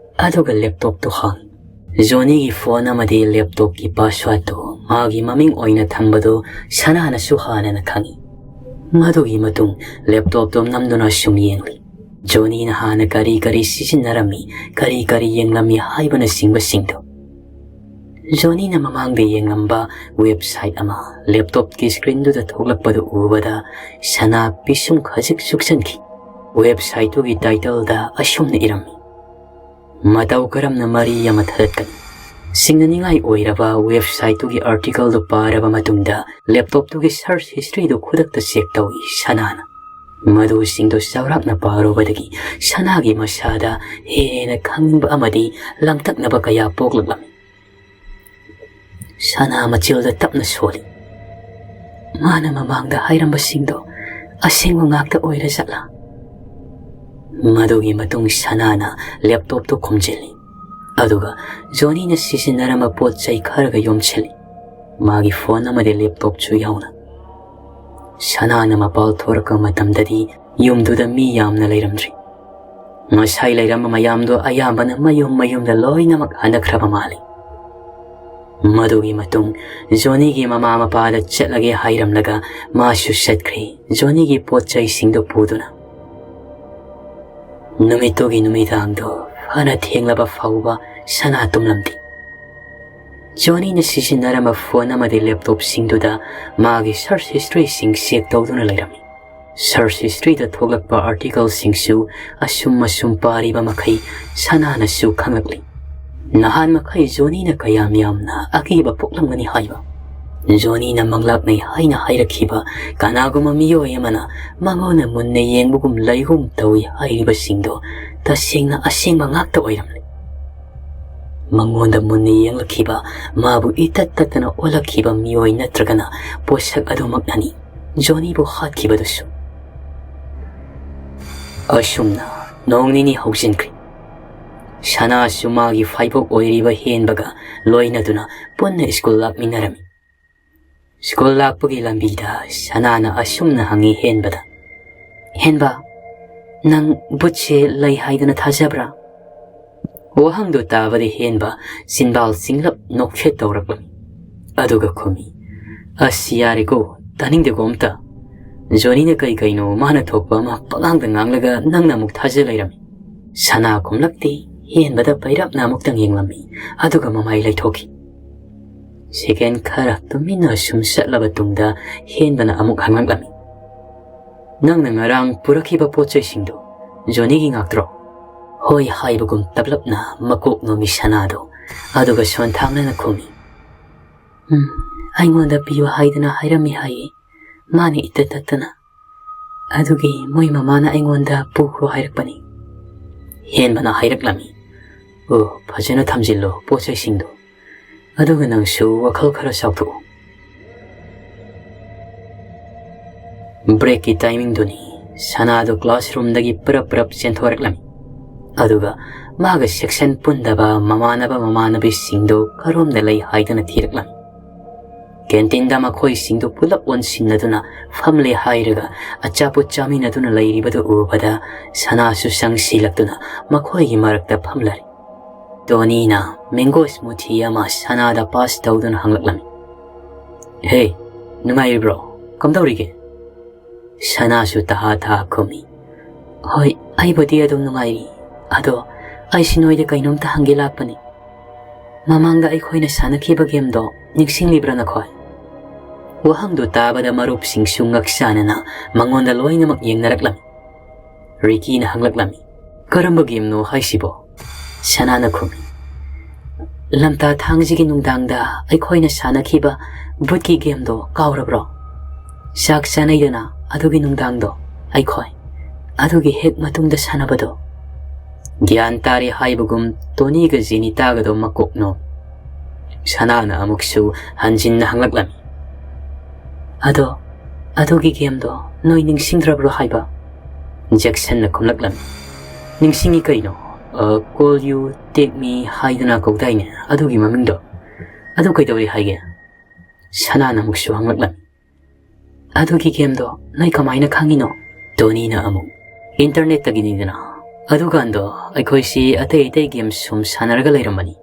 ꯑꯗꯨꯒ laptopꯇꯨ ꯍꯥꯡꯏ꯫ ꯖꯣꯅꯤꯒꯤ phone ꯑꯃꯗꯤ laptopꯀꯤ passwordꯇꯨ ꯃꯥꯒꯤ ꯃꯃꯤꯡ ꯑꯣꯏꯅ ꯊꯝꯕꯗꯨ ꯁꯅꯥꯅꯁꯨ ꯍꯥꯟꯅꯅ ꯈꯪꯏ꯫ ꯃꯗꯨꯒꯤ ꯃꯇꯨꯡ laptopꯇꯨ ꯅꯝꯗꯨꯅ ꯁꯨꯝ ꯌꯦꯡꯂꯤ꯫ ꯖꯣꯅꯤꯅ ꯍꯥꯟꯅ ꯀꯔꯤ ꯀꯔꯤ ꯁꯤꯖꯤꯟꯅꯔꯝꯃꯤ, ꯀꯔꯤ ꯀꯔꯤ ꯌꯦꯡꯂꯝꯃꯤ ꯍꯥꯏꯕꯅꯆꯤꯡꯕꯁꯤꯡꯗꯨ꯫ ꯖꯣꯅꯤꯅ ꯃꯃꯥꯡꯗ ꯌꯦꯡꯂꯝꯕ ꯋꯦꯕꯁꯥꯏꯠ ꯑꯃ ꯂꯦꯞꯇꯣꯞꯀꯤ ꯁ꯭ꯀ꯭ꯔꯤꯟꯗꯨꯗ ꯊꯣꯛꯂꯛꯄꯗꯨ ꯎꯕꯗ ꯁꯅꯥ ꯄꯤꯁꯨꯝ ꯈꯖꯤꯛ ꯁꯨꯛꯆꯟꯈꯤ꯫ ꯋꯦꯕꯁꯥꯏꯠꯇꯨꯒꯤ ꯇꯥꯏꯇꯜꯗ ꯑꯁꯨꯝꯅ ꯏꯔꯝꯃꯤ: "ꯃꯇꯧ ꯀꯔꯝꯅ ꯃꯔꯤ ꯑꯃ ꯊꯗꯠꯀꯅꯤ?" ꯁꯤꯡꯅꯅꯤꯡꯉꯥꯏ ꯑꯣꯏꯔꯕ ꯋꯦꯕꯁꯥꯏꯠꯇꯨꯒꯤ ꯑꯥꯔꯇꯤꯀꯜꯗꯨ ꯄꯥꯔꯕ ꯃꯇꯨꯡꯗ ꯂꯦꯞꯇꯣꯞꯇꯨꯒꯤ ꯁꯔꯆ ꯍꯤꯁꯇ꯭ꯔꯤꯗꯨ ꯈꯨꯗꯛꯇ ꯆꯦꯛ ꯇꯧꯏ ꯁꯅꯥꯅ꯫ ꯃꯗꯨꯁꯤꯡꯗꯨ ꯆꯥꯎꯔꯥꯛꯅ ꯄꯥꯔꯨꯕꯗꯒꯤ ꯁꯅꯥꯒꯤ ꯃꯁꯥꯗ ꯍꯦꯟꯅ ꯈꯪꯅꯤꯡꯕ ꯑꯃꯗꯤ ꯂꯥꯡꯇꯛꯅꯕ ꯀꯌꯥ ꯄꯣꯛꯂꯛꯂꯝꯃꯤ꯫ ꯁꯅꯥ ꯃꯆꯤꯜꯗ ꯇꯞꯅ ꯁꯣꯜꯂꯤ꯫ ꯃꯥꯅ ꯃꯃꯥꯡꯗ ꯍꯥꯏꯔꯝꯕꯁꯤꯡꯗꯣ ꯑꯁꯦꯡꯕ ꯉꯥꯛꯇ ꯑꯣꯏꯔ ꯖꯥꯠꯂꯥ? ꯃꯗꯨꯒꯤ ꯃꯇꯨꯡ ꯁꯅꯥꯅ ꯂꯦꯞꯇꯣꯞꯇꯨ ꯈꯨꯝꯖꯤꯜꯂꯤ, ꯑꯗꯨꯒ ꯖꯣꯅꯤꯅ ꯁꯤꯖꯤꯟꯅꯔꯝꯕ ꯄꯣꯠ ꯆꯩ ꯈꯔꯒ ꯌꯣꯝꯁꯤꯜꯂꯤ, ꯃꯥꯒꯤ ꯐꯣꯟ ꯑꯃꯗꯤ ꯂꯦꯞꯇꯣꯞꯁꯨ ꯌꯥꯎꯅ꯫ ꯁꯅꯥꯅ ꯃꯄꯥꯜ ꯊꯣꯔꯛꯄ ꯃꯇꯝꯗꯗꯤ ꯌꯨꯝꯗꯨꯗ ꯃꯤ ꯌꯥꯝꯅ ꯂꯩꯔꯝꯗ꯭ꯔꯤ꯫ ꯉꯁꯥꯏ ꯂꯩꯔꯝꯕ ꯃꯌꯥꯝꯗꯣ ꯑꯌꯥꯝꯕꯅ ꯃꯌꯨꯝ ꯃꯌꯨꯝꯗ ꯂꯣꯏꯅꯃꯛ ꯍꯟꯅꯈ꯭ꯔꯕ ꯃꯥꯜꯂꯤ꯫ ꯃꯗꯨꯒꯤ ꯃꯇꯨꯡ ꯖꯣꯅꯤꯒꯤ ꯃꯃꯥ ꯃꯄꯥꯗ ꯆꯠꯂꯒꯦ ꯍꯥꯏꯔꯝꯂꯒ ꯃꯥꯁꯨ ꯆꯠꯈ꯭ꯔꯦ, ꯖꯣꯅꯤꯒꯤ ꯄꯣꯠ ꯆꯩꯁꯤꯡꯗꯨ ꯄꯨꯗꯨꯅ꯫ ꯅꯨꯃꯤꯠꯇꯨꯒꯤ ꯅꯨꯃꯤꯗꯥꯡꯗꯣ ꯐꯅ ꯊꯦꯡꯂꯕ ꯐꯥꯎꯕ ꯁꯅꯥ ꯇꯨꯝꯂꯝꯗꯦ꯫ ꯖꯣꯅꯤꯅ ꯁꯤꯖꯤꯟꯅꯔꯝꯕ ꯐꯣꯟ ꯑꯃꯗꯤ ꯂꯦꯞꯇꯣꯞꯁꯤꯡꯗꯨꯗ ꯃꯥꯒꯤ ꯁꯔꯆ ꯍꯤꯁꯇ꯭ꯔꯤꯁꯤꯡ ꯆꯦꯛ ꯇꯧꯗꯨꯅ ꯂꯩꯔꯝꯃꯤ꯫ ꯁꯔꯆ ꯍꯤꯁꯇ꯭ꯔꯤꯗ ꯊꯣꯛꯂꯛꯄ ꯑꯥꯔꯇꯤꯀꯜꯁꯤꯡꯁꯨ ꯑꯁꯨꯝ ꯑꯁꯨꯝ ꯄꯥꯔꯤꯕ ꯃꯈꯩ ꯁꯅꯥꯅꯁꯨ ꯈꯪꯂꯛꯂꯤ꯫ ꯅꯍꯥꯟ ꯃꯈꯩ ꯖꯣꯅꯤꯅ ꯀꯌꯥꯝ ꯌꯥꯝꯅ ꯑꯀꯤꯕ ꯄꯣꯛꯂꯝꯒꯅꯤ ꯍꯥꯏꯕ꯫ ꯖꯣꯅꯤꯅ ꯃꯪꯂꯥꯛꯅꯩ ꯍꯥꯏꯅ ꯍꯥꯏꯔꯛꯈꯤꯕ ꯀꯅꯥꯒꯨꯝꯕ ꯃꯤꯑꯣꯏ ꯑꯃꯅ ꯃꯉꯣꯟꯗ ꯃꯨꯟꯅ ꯌꯦꯡꯕꯒꯨꯝ ꯂꯩꯒꯨꯝ ꯇꯧꯏ ꯍꯥꯏꯔꯤꯕꯁꯤꯡꯗꯣ ꯇꯁꯦꯡꯅ ꯑꯁꯦꯡꯕ ꯉꯥꯛꯇ ꯑꯣꯏꯔꯝꯂꯦ꯫ ꯃꯉꯣꯟꯗ ꯃꯨꯟꯅ ꯌꯦꯡꯂꯛꯈꯤꯕ, ꯃꯥꯕꯨ ꯏꯇꯠ ꯇꯠꯇꯅ ꯑꯣꯜꯂꯛꯈꯤꯕ ꯃꯤꯑꯣꯏ ꯅꯠꯇ꯭ꯔꯒꯅ ꯄꯣꯠꯁꯛ ꯑꯗꯨꯃꯛꯅꯅꯤ ꯖꯣꯅꯤꯕꯨ ꯍꯥꯠꯈꯤꯕꯗꯨꯁꯨ꯫ ꯑꯁꯨꯝꯅ ꯅꯣꯡ ꯅꯤꯅꯤ ꯍꯧꯖꯤꯟꯈ꯭ꯔꯦ꯫ ꯁꯅꯥꯁꯨ ꯃꯥꯒꯤ ꯐꯥꯏꯕꯣꯛ ꯑꯣꯏꯔꯤꯕ ꯍꯦꯟꯕꯒ ꯂꯣꯏꯅꯗꯨꯅ ꯄꯨꯟꯅ ꯁ꯭ꯀꯨꯜ ꯂꯥꯛꯃꯤꯟꯅꯔꯝꯃꯤ꯫ ꯁ꯭ꯀꯨꯜ ꯂꯥꯛꯄꯒꯤ ꯂꯝꯕꯤꯗ ꯁꯅꯥꯅ ꯑꯁꯨꯝꯅ ꯍꯪꯉꯤ ꯍꯦꯟꯕꯗ, "ꯍꯦꯟꯕ, ꯅꯪ ꯕꯨꯠꯁꯦ ꯂꯩ ꯍꯥꯏꯗꯅ ꯊꯥꯖꯕ꯭ꯔꯥ?" ꯋꯥꯍꯪꯗꯨ ꯇꯥꯕꯗ ꯍꯦꯟꯕ ꯆꯤꯟꯕꯥꯜ ꯆꯤꯡꯂꯞ ꯅꯣꯛꯐꯦꯠ ꯇꯧꯔꯛꯂꯝꯃꯤ꯫ ꯑꯗꯨꯒ ꯈꯨꯝꯃꯤ, "ꯑꯁ ꯌꯥꯔꯦꯀꯣ, ꯇꯥꯅꯤꯡꯗꯦꯀꯣ ꯑꯝꯇ꯫ ꯖꯣꯅꯤꯅ ꯀꯩ ꯀꯩꯅꯣ ꯃꯥꯅ ꯊꯣꯛꯄ ꯑꯃ ꯄꯉꯥꯡꯗ ꯉꯥꯡꯂꯒ ꯅꯪꯅ ꯑꯃꯨꯛ ꯊꯥꯖ ꯂꯩꯔꯝꯃꯤ꯫" ꯁꯅꯥ ꯈꯨꯝꯂꯛꯇꯦ, ꯍꯦꯟꯕꯗ ꯄꯩꯔꯞꯅ ꯑꯃꯨꯛꯇꯪ ꯌꯦꯡꯂꯝꯃꯤ, ꯑꯗꯨꯒ ꯃꯃꯥꯏ ꯂꯩꯊꯣꯛꯈꯤ꯫ ꯁꯦꯀꯦꯟ ꯈꯔ ꯇꯨꯃꯤꯟꯅ ꯁꯨꯝ ꯆꯠꯂꯕ ꯇꯨꯡꯗ ꯍꯦꯟꯕꯅ ꯑꯃꯨꯛ ꯍꯪꯂꯛꯂꯝꯃꯤ, "ꯅꯪꯅ ꯉꯔꯥꯡ ꯄꯨꯔꯛꯈꯤꯕ ꯄꯣꯠ ꯆꯩꯁꯤꯡꯗꯣ ꯖꯣꯅꯤꯒꯤ ꯉꯥꯛꯇ꯭ꯔꯣ?" "ꯍꯣꯏ" ꯍꯥꯏꯕꯒꯨꯝ ꯇꯞꯂꯞꯅ ꯃꯀꯣꯛ ꯅꯣꯝꯃꯤ ꯁꯅꯥꯗꯣ, ꯑꯗꯨꯒ ꯁꯣꯟꯊꯥꯡꯅꯅ ꯈꯨꯝꯃꯤ, "ꯎꯝ, ꯑꯩꯉꯣꯟꯗ ꯄꯤꯌꯨ ꯍꯥꯏꯗꯅ ꯍꯥꯏꯔꯝꯃꯤ ꯍꯥꯏꯌꯦ, ꯃꯥꯅ ꯏꯇꯠ ꯇꯠꯇꯅ꯫ ꯑꯗꯨꯒꯤ ꯃꯣꯏ ꯃꯃꯥꯅ ꯑꯩꯉꯣꯟꯗ ꯄꯨꯈ꯭ꯔꯣ ꯍꯥꯏꯔꯛꯄꯅꯤ꯫" ꯍꯦꯟꯕꯅ ꯍꯥꯏꯔꯛꯂꯝꯃꯤ, "ꯑꯣ, ꯐꯖꯅ ꯊꯝꯖꯤꯜꯂꯣ ꯄꯣꯠ ꯆꯩꯁꯤꯡꯗꯣ, ꯑꯗꯨꯒ ꯅꯪꯁꯨ ꯋꯥꯈꯜ ꯈꯔ ꯆꯥꯎꯊꯣꯛꯎ꯫" ꯕ꯭ꯔꯦꯛꯀꯤ ꯇꯥꯏꯃꯤꯡꯗꯨꯅꯤ꯫ ꯁꯅꯥꯗꯨ ꯀ꯭ꯂꯥꯁꯔꯨꯝꯗꯒꯤ ꯄꯔꯞ ꯄꯔꯞ ꯆꯦꯟꯊꯣꯔꯛꯂꯝꯃꯤ꯫ ꯑꯗꯨꯒ ꯃꯥꯒ ꯁꯦꯛꯁꯟ ꯄꯨꯟꯗꯕ ꯃꯃꯥꯟꯅꯕ ꯃꯃꯥꯟꯅꯕꯤꯁꯤꯡꯗꯨ ꯀꯔꯣꯝꯗ ꯂꯩ ꯍꯥꯏꯗꯨꯅ ꯊꯤꯔꯛꯂꯝꯃꯤ꯫ ꯀꯦꯟꯇꯤꯟꯗ ꯃꯈꯣꯏꯁꯤꯡꯗꯨ ꯄꯨꯂꯞ ꯑꯣꯟꯁꯤꯟꯅꯗꯨꯅ ꯐꯝꯂꯦ ꯍꯥꯏꯔꯒ ꯑꯆꯥꯄꯣꯠ ꯆꯥꯃꯤꯟꯅꯗꯨꯅ ꯂꯩꯔꯤꯕꯗꯨ ꯎꯕꯗ ꯁꯅꯥꯁꯨ ꯆꯪꯁꯤꯜꯂꯛꯇꯨꯅ ꯃꯈꯣꯏꯒꯤ ꯃꯔꯛꯇ ꯐꯝꯂꯔꯦ꯫ ꯇꯣꯅꯤꯅ ꯃꯦꯡꯒꯣ ꯁ꯭ꯃꯨꯊꯤ ꯑꯃ ꯁꯅꯥꯗ ꯄꯥꯁ ꯇꯧꯗꯨꯅ ꯍꯪꯂꯛꯂꯝꯃꯤ, "ꯍꯦ, ꯅꯨꯡꯉꯥꯏꯔꯤꯕ꯭ꯔꯣ? ꯀꯝꯗꯧꯔꯤꯒꯦ?" ꯁꯅꯥꯁꯨ ꯇꯍꯥ ꯇꯍꯥ ꯈꯨꯝꯃꯤ, "ꯍꯣꯏ, ꯑꯩꯕꯨꯗꯤ ꯑꯗꯨꯝ ꯅꯨꯡꯉꯥꯏꯔꯤ꯫ ꯑꯗꯣ ꯑꯩꯁꯤ ꯅꯣꯏꯗ ꯀꯩꯅꯣꯝꯇ ꯍꯪꯒꯦ ꯂꯥꯛꯄꯅꯤ꯫ ꯃꯃꯥꯡꯗ ꯑꯩꯈꯣꯏꯅ ꯁꯥꯟꯅꯈꯤꯕ ꯒꯦꯝꯗꯣ ꯅꯤꯡꯁꯤꯡꯂꯤꯕ꯭ꯔꯥ ꯅꯈꯣꯏ?" ꯋꯥꯍꯪꯗꯨ ꯇꯥꯕꯗ ꯃꯔꯨꯞꯁꯤꯡꯁꯨ ꯉꯛꯆꯥꯅꯅ ꯃꯉꯣꯟꯗ ꯂꯣꯏꯅꯃꯛ ꯌꯦꯡꯅꯔꯛꯂꯝꯃꯤ꯫ ꯔꯤꯀꯤꯅ ꯍꯪꯂꯛꯂꯝꯃꯤ, "ꯀꯔꯝꯕ ꯒꯦꯝꯅꯣ ꯍꯥꯏꯁꯤꯕꯣ?" ꯁꯅꯥꯅ ꯈꯨꯝꯃꯤ, "ꯂꯝꯇꯥ ꯊꯥꯡꯖꯒꯤ ꯅꯨꯡꯗꯥꯡꯗ ꯑꯩꯈꯣꯏꯅ ꯁꯥꯟꯅꯈꯤꯕ ꯚꯨꯠꯀꯤ ꯒꯦꯝꯗꯣ ꯀꯥꯎꯔꯕ꯭ꯔꯣ? ꯆꯥꯛ ꯆꯥꯅꯩꯗꯅ ꯑꯗꯨꯒꯤ ꯅꯨꯡꯗꯥꯡꯗꯣ ꯑꯩꯈꯣꯏ, ꯑꯗꯨꯒꯤ ꯍꯦꯛ ꯃꯇꯨꯡꯗ ꯁꯥꯟꯅꯕꯗꯣ꯫" ꯒ꯭ꯌꯥꯟ ꯇꯥꯔꯦ ꯍꯥꯏꯕꯒꯨꯝ ꯇꯣꯅꯤꯒ ꯖꯦꯅꯤꯇꯥꯒꯗꯣ ꯃꯀꯣꯛ ꯅꯣꯝ꯫ ꯁꯅꯥꯅ ꯑꯃꯨꯛꯁꯨ ꯍꯟꯖꯤꯟꯅ ꯍꯪꯂꯛꯂꯝꯃꯤ, "ꯑꯗꯣ ꯑꯗꯨꯒꯤ ꯒꯦꯝꯗꯣ ꯅꯣꯏ ꯅꯤꯡꯁꯤꯡꯗ꯭ꯔꯕ꯭ꯔꯣ ꯍꯥꯏꯕ?" ꯖꯦꯛꯁꯟꯅ ꯈꯨꯝꯂꯛꯂꯝꯃꯤ, "ꯅꯤꯡꯁꯤꯡꯉꯤ ꯀꯩꯅꯣ, ꯑ, Call You Take Me ꯍꯥꯏꯗꯨꯅ ꯀꯧꯗꯥꯏꯅꯦ ꯑꯗꯨꯒꯤ ꯃꯃꯤꯡꯗꯣ? ꯑꯗꯨ ꯀꯩꯗꯧꯔꯤ ꯍꯥꯏꯒꯦ?" ꯁꯅꯥꯅ ꯑꯃꯨꯛꯁꯨ ꯍꯪꯂꯛꯂꯝꯃꯤ, "ꯑꯗꯨꯒꯤ ꯒꯦꯝꯗꯣ ꯅꯣꯏ ꯀꯃꯥꯏꯅ ꯈꯪꯉꯤꯅꯣ?" ꯇꯣꯅꯤꯅ ꯑꯃꯨꯛ, "ꯏꯟꯇꯔꯅꯦꯠꯇꯒꯤꯅꯤꯗꯅ꯫ ꯑꯗꯨꯀꯥꯟꯗꯣ ꯑꯩꯈꯣꯏꯁꯤ ꯑꯇꯩ ꯑꯇꯩ ꯒꯦꯝ ꯁꯨꯝ ꯁꯥꯟꯅꯔꯒ ꯂꯩꯔꯝꯕꯅꯤ꯫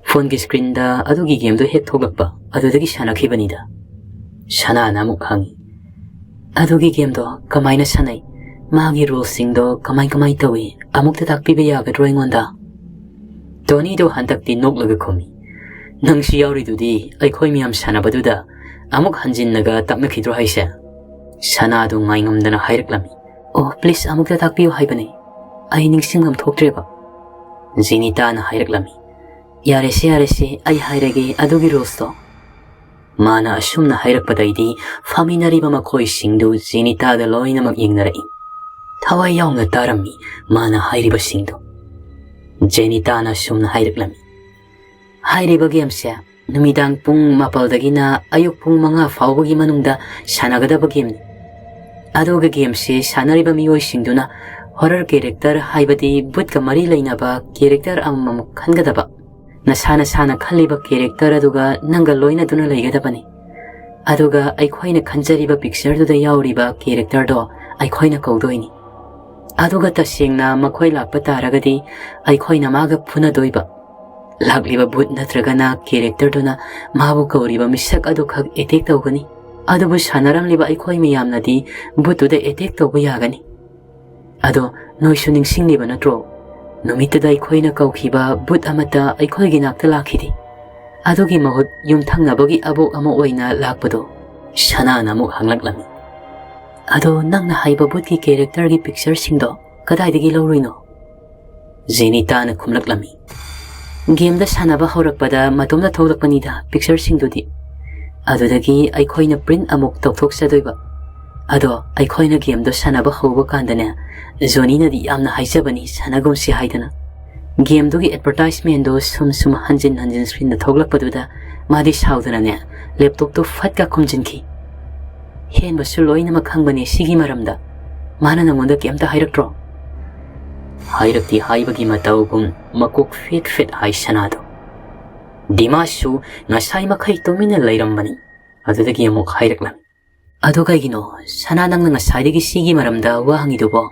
ꯐꯣꯟꯒꯤ ꯁ꯭ꯀ꯭ꯔꯤꯟꯗ ꯑꯗꯨꯒꯤ ꯒꯦꯝꯗꯣ ꯍꯦꯛ ꯊꯣꯛꯂꯛꯄ, ꯑꯗꯨꯗꯒꯤ ꯁꯥꯟꯅꯈꯤꯕꯅꯤꯗ꯫" ꯁꯅꯥꯅ ꯑꯃꯨꯛ ꯍꯪꯉꯤ, "ꯑꯗꯨꯒꯤ ꯒꯦꯝꯗꯣ ꯀꯃꯥꯏꯅ ꯁꯥꯟꯅꯩ? ꯃꯥꯒꯤ ꯔꯨꯜꯁꯤꯡꯗꯣ ꯀꯃꯥꯏ ꯀꯃꯥꯏ ꯇꯧꯏ? ꯑꯃꯨꯛꯇ ꯇꯥꯛꯄꯤꯕ ꯌꯥꯒꯗ꯭ꯔꯣ ꯑꯩꯉꯣꯟꯗ?" ꯇꯣꯅꯤꯗꯣ ꯍꯟꯗꯛꯇꯤ ꯅꯣꯛꯂꯒ ꯈꯨꯝꯃꯤ, "ꯅꯪꯁꯨ ꯌꯥꯎꯔꯤꯗꯨꯗꯤ ꯑꯩꯈꯣꯏ ꯃꯌꯥꯝ ꯁꯥꯟꯅꯕꯗꯨꯗ ꯑꯃꯨꯛ ꯍꯟꯖꯤꯟꯅꯒ ꯇꯛꯅꯈꯤꯗ꯭ꯔꯣ ꯍꯥꯏꯁꯦ?" ꯁꯅꯥꯗꯨ ꯉꯥꯏꯉꯝꯗꯅ ꯍꯥꯏꯔꯛꯂꯝꯃꯤ꯫ "ꯑꯣ, please, ꯑꯃꯨꯛꯇ ꯇꯥꯛꯄꯤꯌꯨ ꯍꯥꯏꯕꯅꯤ꯫ ꯑꯩ ꯅꯤꯡꯁꯤꯡꯐꯝ ꯊꯣꯛꯇ꯭ꯔꯦꯕ", ꯖꯦꯅꯤꯇꯥꯅ ꯍꯥꯏꯔꯛꯂꯝꯃꯤ꯫ "ꯌꯥꯔꯦꯁꯦ, ꯌꯥꯔꯦꯁꯦ, ꯑꯩ ꯍꯥꯏꯔꯒꯦ ꯑꯗꯨꯒꯤ ꯔꯨꯜꯁꯇꯣ"꯫ ꯃꯥꯅ ꯑꯁꯨꯝꯅ ꯍꯥꯏꯔꯛꯄꯗꯩꯗꯤ ꯐꯝꯃꯤꯟꯅꯔꯤꯕ ꯃꯈꯣꯏꯁꯤꯡꯗꯨ ꯖꯦꯅꯤꯇꯥꯗ ꯂꯣꯏꯅꯃꯛ ꯌꯦꯡꯅꯔꯛꯏ꯫ ꯊꯋꯥꯏ ꯌꯥꯎꯅ ꯇꯥꯔꯝꯃꯤ ꯃꯥꯅ ꯍꯥꯏꯔꯤꯕꯁꯤꯡꯗꯨ꯫ ꯖꯦꯅꯤꯇꯥꯅ ꯑꯁꯨꯝꯅ ꯍꯥꯏꯔꯛꯂꯝꯃꯤ꯫ ꯍꯥꯏꯔꯤꯕ ꯒꯦꯝꯁꯦ ꯅꯨꯃꯤꯗꯥꯡ ꯄꯨꯡ ꯃꯥꯄꯜꯗꯒꯤꯅ ꯑꯌꯨꯛ ꯄꯨꯡ ꯃꯉꯥ ꯐꯥꯎꯕꯒꯤ ꯃꯅꯨꯡꯗ ꯁꯥꯟꯅꯒꯗꯕ ꯒꯦꯝꯅꯤ꯫ ꯑꯗꯨꯒ ꯒꯦꯝꯁꯦ ꯁꯥꯟꯅꯔꯤꯕ ꯃꯤꯑꯣꯏꯁꯤꯡꯗꯨꯅ ꯍꯣꯔꯔ ꯀꯦꯔꯦꯛꯇꯔ, ꯍꯥꯏꯕꯗꯤ ꯚꯨꯠꯀ ꯃꯔꯤ ꯂꯩꯅꯕ ꯀꯦꯔꯦꯛꯇꯔ ꯑꯃꯃꯝ ꯈꯟꯒꯗꯕ꯫ ꯅꯁꯥ ꯅꯁꯥꯅ ꯈꯜꯂꯤꯕ ꯀꯦꯔꯦꯛꯇꯔ ꯑꯗꯨꯒ ꯅꯪꯒ ꯂꯣꯏꯅꯗꯨꯅ ꯂꯩꯒꯗꯕꯅꯤ꯫ ꯑꯗꯨꯒ ꯑꯩꯈꯣꯏꯅ ꯈꯟꯖꯔꯤꯕ ꯄꯤꯛꯆꯔꯗꯨꯗ ꯌꯥꯎꯔꯤꯕ ꯀꯦꯔꯦꯛꯇꯔꯗꯣ ꯑꯩꯈꯣꯏꯅ ꯀꯧꯗꯣꯏꯅꯤ꯫ ꯑꯗꯨꯒ ꯇꯁꯦꯡꯅ ꯃꯈꯣꯏ ꯂꯥꯛꯄ ꯇꯥꯔꯒꯗꯤ ꯑꯩꯈꯣꯏꯅ ꯃꯥꯒ ꯐꯨꯅꯗꯣꯏꯕ꯫ ꯂꯥꯛꯂꯤꯕ ꯚꯨꯠ ꯅꯠꯇ꯭ꯔꯒꯅ ꯀꯦꯔꯦꯛꯇꯔꯗꯨꯅ ꯃꯥꯕꯨ ꯀꯧꯔꯤꯕ ꯃꯤꯁꯛ ꯑꯗꯨꯈꯛ ꯑꯦꯇꯦꯛ ꯇꯧꯒꯅꯤ꯫ ꯑꯗꯨꯕꯨ ꯁꯥꯟꯅꯔꯝꯂꯤꯕ ꯑꯩꯈꯣꯏ ꯃꯌꯥꯝꯅꯗꯤ ꯚꯨꯠꯇꯨꯗ ꯑꯦꯇꯦꯛ ꯇꯧꯕ ꯌꯥꯒꯅꯤ꯫ ꯑꯗꯣ ꯅꯣꯏꯁꯨ ꯅꯤꯡꯁꯤꯡꯂꯤꯕ ꯅꯠꯇ꯭ꯔꯣ? ꯅꯨꯃꯤꯠꯇꯨꯗ ꯑꯩꯈꯣꯏꯅ ꯀꯧꯈꯤꯕ ꯚꯨꯠ ꯑꯃꯠꯇ ꯑꯩꯈꯣꯏꯒꯤ ꯅꯥꯛꯇ ꯂꯥꯛꯈꯤꯗꯦ꯫ ꯑꯗꯨꯒꯤ ꯃꯍꯨꯠ ꯌꯨꯝꯊꯪꯅꯕꯒꯤ ꯑꯕꯣꯛ ꯑꯃ ꯑꯣꯏꯅ ꯂꯥꯛꯄꯗꯣ꯫ ꯁꯅꯥꯅ ꯑꯃꯨꯛ ꯍꯪꯂꯛꯂꯝꯃꯤ꯫ "ꯑꯗꯣ ꯅꯪꯅ ꯍꯥꯏꯕ ꯚꯨꯠꯀꯤ ꯀꯦꯔꯦꯛꯇꯔꯒꯤ ꯄꯤꯛꯆꯔꯁꯤꯡꯗꯣ ꯀꯗꯥꯏꯗꯒꯤ ꯂꯧꯔꯨꯏꯅꯣ?" ꯖꯦꯅꯤꯇꯥꯅ ꯈꯨꯝꯂꯛꯂꯝꯃꯤ꯫ "ꯒꯦꯝꯗ ꯁꯥꯟꯅꯕ ꯍꯧꯔꯛꯄꯗ ꯃꯇꯣꯝꯇ ꯊꯣꯛꯂꯛꯄꯅꯤꯗ ꯄꯤꯛꯆꯔꯁꯤꯡꯗꯨꯗꯤ꯫ ꯑꯗꯨꯗꯒꯤ ꯑꯩꯈꯣꯏꯅ ꯄ꯭ꯔꯤꯟꯠ ꯑꯃꯨꯛ ꯇꯧꯊꯣꯛꯆꯗꯣꯏꯕ꯫ ꯑꯗꯣ ꯑꯩꯈꯣꯏꯅ ꯒꯦꯝꯗꯣ ꯁꯥꯟꯅꯕ ꯍꯧꯕ ꯀꯥꯟꯗꯅꯦ, ꯖꯣꯅꯤꯅꯗꯤ ꯌꯥꯝꯅ ꯍꯥꯏꯖꯕꯅꯤ ꯁꯥꯟꯅꯒꯨꯝꯁꯤ ꯍꯥꯏꯗꯅ꯫ ꯒꯦꯝꯗꯨꯒꯤ ꯑꯦꯗꯚꯔꯇꯥꯏꯖꯃꯦꯟꯗꯣ ꯁꯨꯝ ꯁꯨꯝ ꯍꯟꯖꯤꯟ ꯍꯟꯖꯤꯟ ꯁ꯭ꯀ꯭ꯔꯤꯟꯗ ꯊꯣꯛꯂꯛꯄꯗꯨꯗ ꯃꯥꯗꯤ ꯁꯥꯎꯗꯅꯅꯦ ꯂꯦꯞꯇꯣꯞꯇꯣ ꯐꯠꯀ ꯈꯨꯝꯖꯤꯟꯈꯤ꯫ ꯍꯦꯟꯕꯁꯨ ꯂꯣꯏꯅꯃꯛ ꯈꯪꯕꯅꯦ ꯁꯤꯒꯤ ꯃꯔꯝꯗ꯫ ꯃꯥꯅ ꯅꯪꯉꯣꯟꯗ ꯀꯩꯝꯇ ꯍꯥꯏꯔꯛꯇ꯭ꯔꯣ?" ꯍꯥꯏꯔꯛꯇꯤ ꯍꯥꯏꯕꯒꯤ ꯃꯇꯧꯒꯨꯝ ꯃꯀꯣꯛ ꯐꯤꯠ ꯐꯤꯠ ꯍꯥꯏ ꯁꯅꯥꯗꯣ꯫ ꯗꯤꯃꯥꯁꯨ ꯉꯁꯥꯏ ꯃꯈꯩ ꯇꯨꯃꯤꯟꯅ ꯂꯩꯔꯝꯕꯅꯤ꯫ ꯑꯗꯨꯗꯒꯤ ꯑꯃꯨꯛ ꯍꯥꯏꯔꯛꯂꯝꯃꯤ꯫ "ꯑꯗꯨ ꯀꯩꯒꯤꯅꯣ ꯁꯅꯥ, ꯅꯪꯅ ꯉꯁꯥꯏꯗꯒꯤ ꯁꯤꯒꯤ ꯃꯔꯝꯗ ꯋꯥ ꯍꯪꯉꯤꯗꯨꯕꯣ?"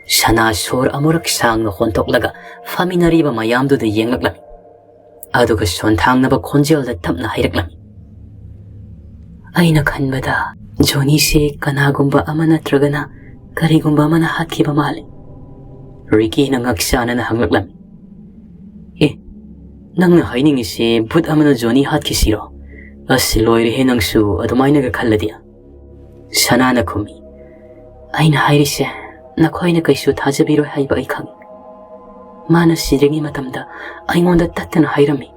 ꯁꯅꯥ ꯁꯣꯔ ꯑꯃꯨꯔꯛ ꯁꯥꯡꯅ ꯍꯣꯟꯊꯣꯛꯂꯒ ꯐꯝꯃꯤꯟꯅꯔꯤꯕ ꯃꯌꯥꯝꯗꯨꯗ ꯌꯦꯡꯂꯛꯂꯝꯃꯤ꯫ ꯑꯗꯨꯒ ꯁꯣꯟꯊꯥꯡꯅꯕ ꯈꯣꯟꯖꯦꯜꯗ ꯇꯞꯅ ꯍꯥꯏꯔꯛꯂꯝꯃꯤ꯫ "ꯑꯩꯅ ꯈꯟꯕꯗ ꯖꯣꯅꯤꯁꯦ ꯀꯅꯥꯒꯨꯝꯕ ꯑꯃ ꯅꯠꯇ꯭ꯔꯒꯅ ꯀꯔꯤꯒꯨꯝꯕ ꯑꯃꯅ ꯍꯥꯠꯈꯤꯕ ꯃꯥꯜꯂꯤ꯫" ꯔꯤꯀꯤꯅ ꯉꯛ ꯁꯥꯅꯅ ꯍꯪꯂꯛꯂꯝꯃꯤ꯫ "ꯑꯦ, "ꯅꯪꯅ ꯍꯥꯏꯅꯤꯡꯉꯤꯁꯦ ꯚꯨꯠ ꯑꯃꯅ ꯖꯣꯅꯤ ꯍꯥꯠꯈꯤꯁꯤꯔꯣ? ꯑꯁ, ꯂꯣꯏꯔꯦꯍꯦ ꯅꯪꯁꯨ ꯑꯗꯨꯃꯥꯏꯅꯒ ꯈꯜꯂꯗꯤ꯫" ꯁꯅꯥꯅ ꯈꯨꯝꯃꯤ, "ꯑꯩꯅ ꯍꯥꯏꯔꯤꯁꯦ, ꯅꯈꯣꯏꯅ ꯀꯩꯁꯨ ꯊꯥꯖꯕꯤꯔꯣꯏ ꯍꯥꯏꯕ ꯑꯩ ꯈꯪꯏ꯫ ꯃꯥꯅ ꯁꯤꯗ꯭ꯔꯤꯉꯩ ꯃꯇꯝꯗ ꯑꯩꯉꯣꯟꯗ ꯇꯠꯇꯅ ꯍꯥꯏꯔꯝꯃꯤ,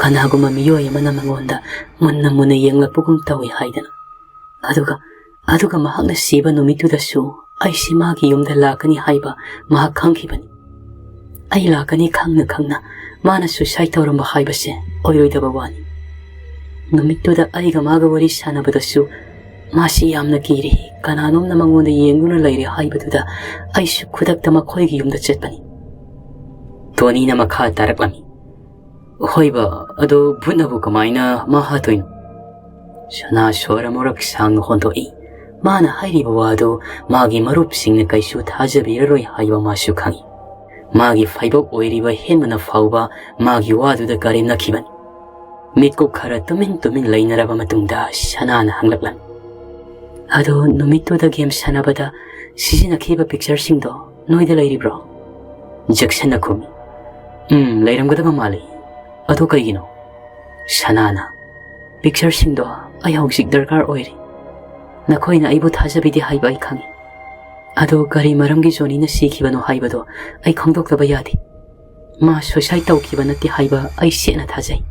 ꯀꯅꯥꯒꯨꯝꯕ ꯃꯤꯑꯣꯏ ꯑꯃꯅ ꯃꯉꯣꯟꯗ ꯃꯨꯟꯅ ꯃꯨꯟꯅ ꯌꯦꯡꯂꯛꯄꯒꯨꯝ ꯇꯧꯏ ꯍꯥꯏꯗꯅ꯫ ꯑꯗꯨꯒ, ꯑꯗꯨꯒ ꯃꯍꯥꯛꯅ ꯁꯤꯕ ꯅꯨꯃꯤꯠꯇꯨꯗꯁꯨ ꯑꯩꯁꯤ ꯃꯥꯒꯤ ꯌꯨꯝꯗ ꯂꯥꯛꯀꯅꯤ ꯍꯥꯏꯕ ꯃꯍꯥꯛ ꯈꯪꯈꯤꯕꯅꯤ꯫ ꯑꯩ ꯂꯥꯛꯀꯅꯤ ꯈꯪꯅ ꯈꯪꯅ ꯃꯥꯅ suicide ꯇꯧꯔꯝꯕ ꯍꯥꯏꯕꯁꯦ ꯑꯣꯏꯔꯣꯏꯗꯕ ꯋꯥꯅꯤ꯫ ꯅꯨꯃꯤꯠꯇꯨꯗ ꯑꯩꯒ ꯃꯥꯒ ꯋꯥꯔꯤ ꯁꯥꯟꯅꯕꯗꯁꯨ ꯃꯥꯁꯤ ꯌꯥꯝꯅ ꯀꯤꯔꯤ, ꯀꯅꯥꯅꯣꯝꯅ ꯃꯉꯣꯟꯗ ꯌꯦꯡꯗꯨꯅ ꯂꯩꯔꯦ ꯍꯥꯏꯕꯗꯨꯗ ꯑꯩꯁꯨ ꯈꯨꯗꯛꯇ ꯃꯈꯣꯏꯒꯤ ꯌꯨꯝꯗ ꯆꯠꯄꯅꯤ꯫" ꯇꯣꯅꯤꯅ ꯃꯈꯥ ꯇꯥꯔꯛꯂꯝꯃꯤ, "ꯍꯣꯏꯕ, ꯑꯗꯣ ꯚꯨꯠꯅꯕꯨ ꯀꯃꯥꯏꯅ ꯃꯥ ꯍꯥꯠꯇꯣꯏꯅꯣ?" ꯁꯅꯥ ꯁꯣꯔ ꯑꯃꯨꯔꯛ ꯁꯥꯡꯅ ꯍꯣꯟꯗꯣꯛꯏ꯫ ꯃꯥꯅ ꯍꯥꯏꯔꯤꯕ ꯋꯥꯗꯨ ꯃꯥꯒꯤ ꯃꯔꯨꯞꯁꯤꯡꯅ ꯀꯩꯁꯨ ꯊꯥꯖꯕꯤꯔꯔꯣꯏ ꯍꯥꯏꯕ ꯃꯥꯁꯨ ꯈꯪꯏ꯫ ꯃꯥꯒꯤ ꯐꯥꯏꯕꯣꯛ ꯑꯣꯏꯔꯤꯕ ꯍꯦꯟꯃꯅ ꯐꯥꯎꯕ ꯃꯥꯒꯤ ꯋꯥꯗꯨꯗ ꯀꯔꯦꯝꯅꯈꯤꯕꯅꯤ꯫ ꯃꯤꯠꯀꯨꯞ ꯈꯔ ꯇꯨꯃꯤꯟ ꯇꯨꯃꯤꯟ ꯂꯩꯅꯔꯕ ꯃꯇꯨꯡꯗ ꯁꯅꯥꯅ ꯍꯪꯂꯛꯂꯝꯃꯤ, "ꯑꯗꯣ ꯅꯨꯃꯤꯠꯇꯨꯗ game ꯁꯥꯟꯅꯕꯗ ꯁꯤꯖꯤꯟꯅꯈꯤꯕ pictureꯁꯤꯡꯗꯣ ꯅꯣꯏꯗ ꯂꯩꯔꯤꯕ꯭ꯔꯣ?" ꯖꯦꯛꯁꯟꯅ ꯈꯨꯝꯃꯤ, "ꯎꯝ, ꯂꯩꯔꯝꯒꯗꯕ ꯃꯥꯜꯂꯤ꯫ ꯑꯗꯣ ꯀꯩꯒꯤꯅꯣ?" ꯁꯅꯥꯅ, "Pictureꯁꯤꯡꯗꯣ ꯑꯩ ꯍꯧꯖꯤꯛ ꯗꯔꯀꯥꯔ ꯑꯣꯏꯔꯤ꯫ ꯅꯈꯣꯏꯅ ꯑꯩꯕꯨ ꯊꯥꯖꯕꯤꯗꯦ ꯍꯥꯏꯕ ꯑꯩ ꯈꯪꯏ꯫ ꯑꯗꯣ ꯀꯔꯤ ꯃꯔꯝꯒꯤ ꯖꯣꯅꯤꯅ ꯁꯤꯈꯤꯕꯅꯣ ꯍꯥꯏꯕꯗꯣ ꯑꯩ ꯈꯪꯗꯣꯛꯇꯕ ꯌꯥꯗꯦ꯫ ꯃꯥ suicide ꯇꯧꯈꯤꯕ ꯅꯠꯇꯦ ꯍꯥꯏꯕ ꯑꯩ ꯁꯦꯡꯅ ꯊꯥꯖꯩ꯫"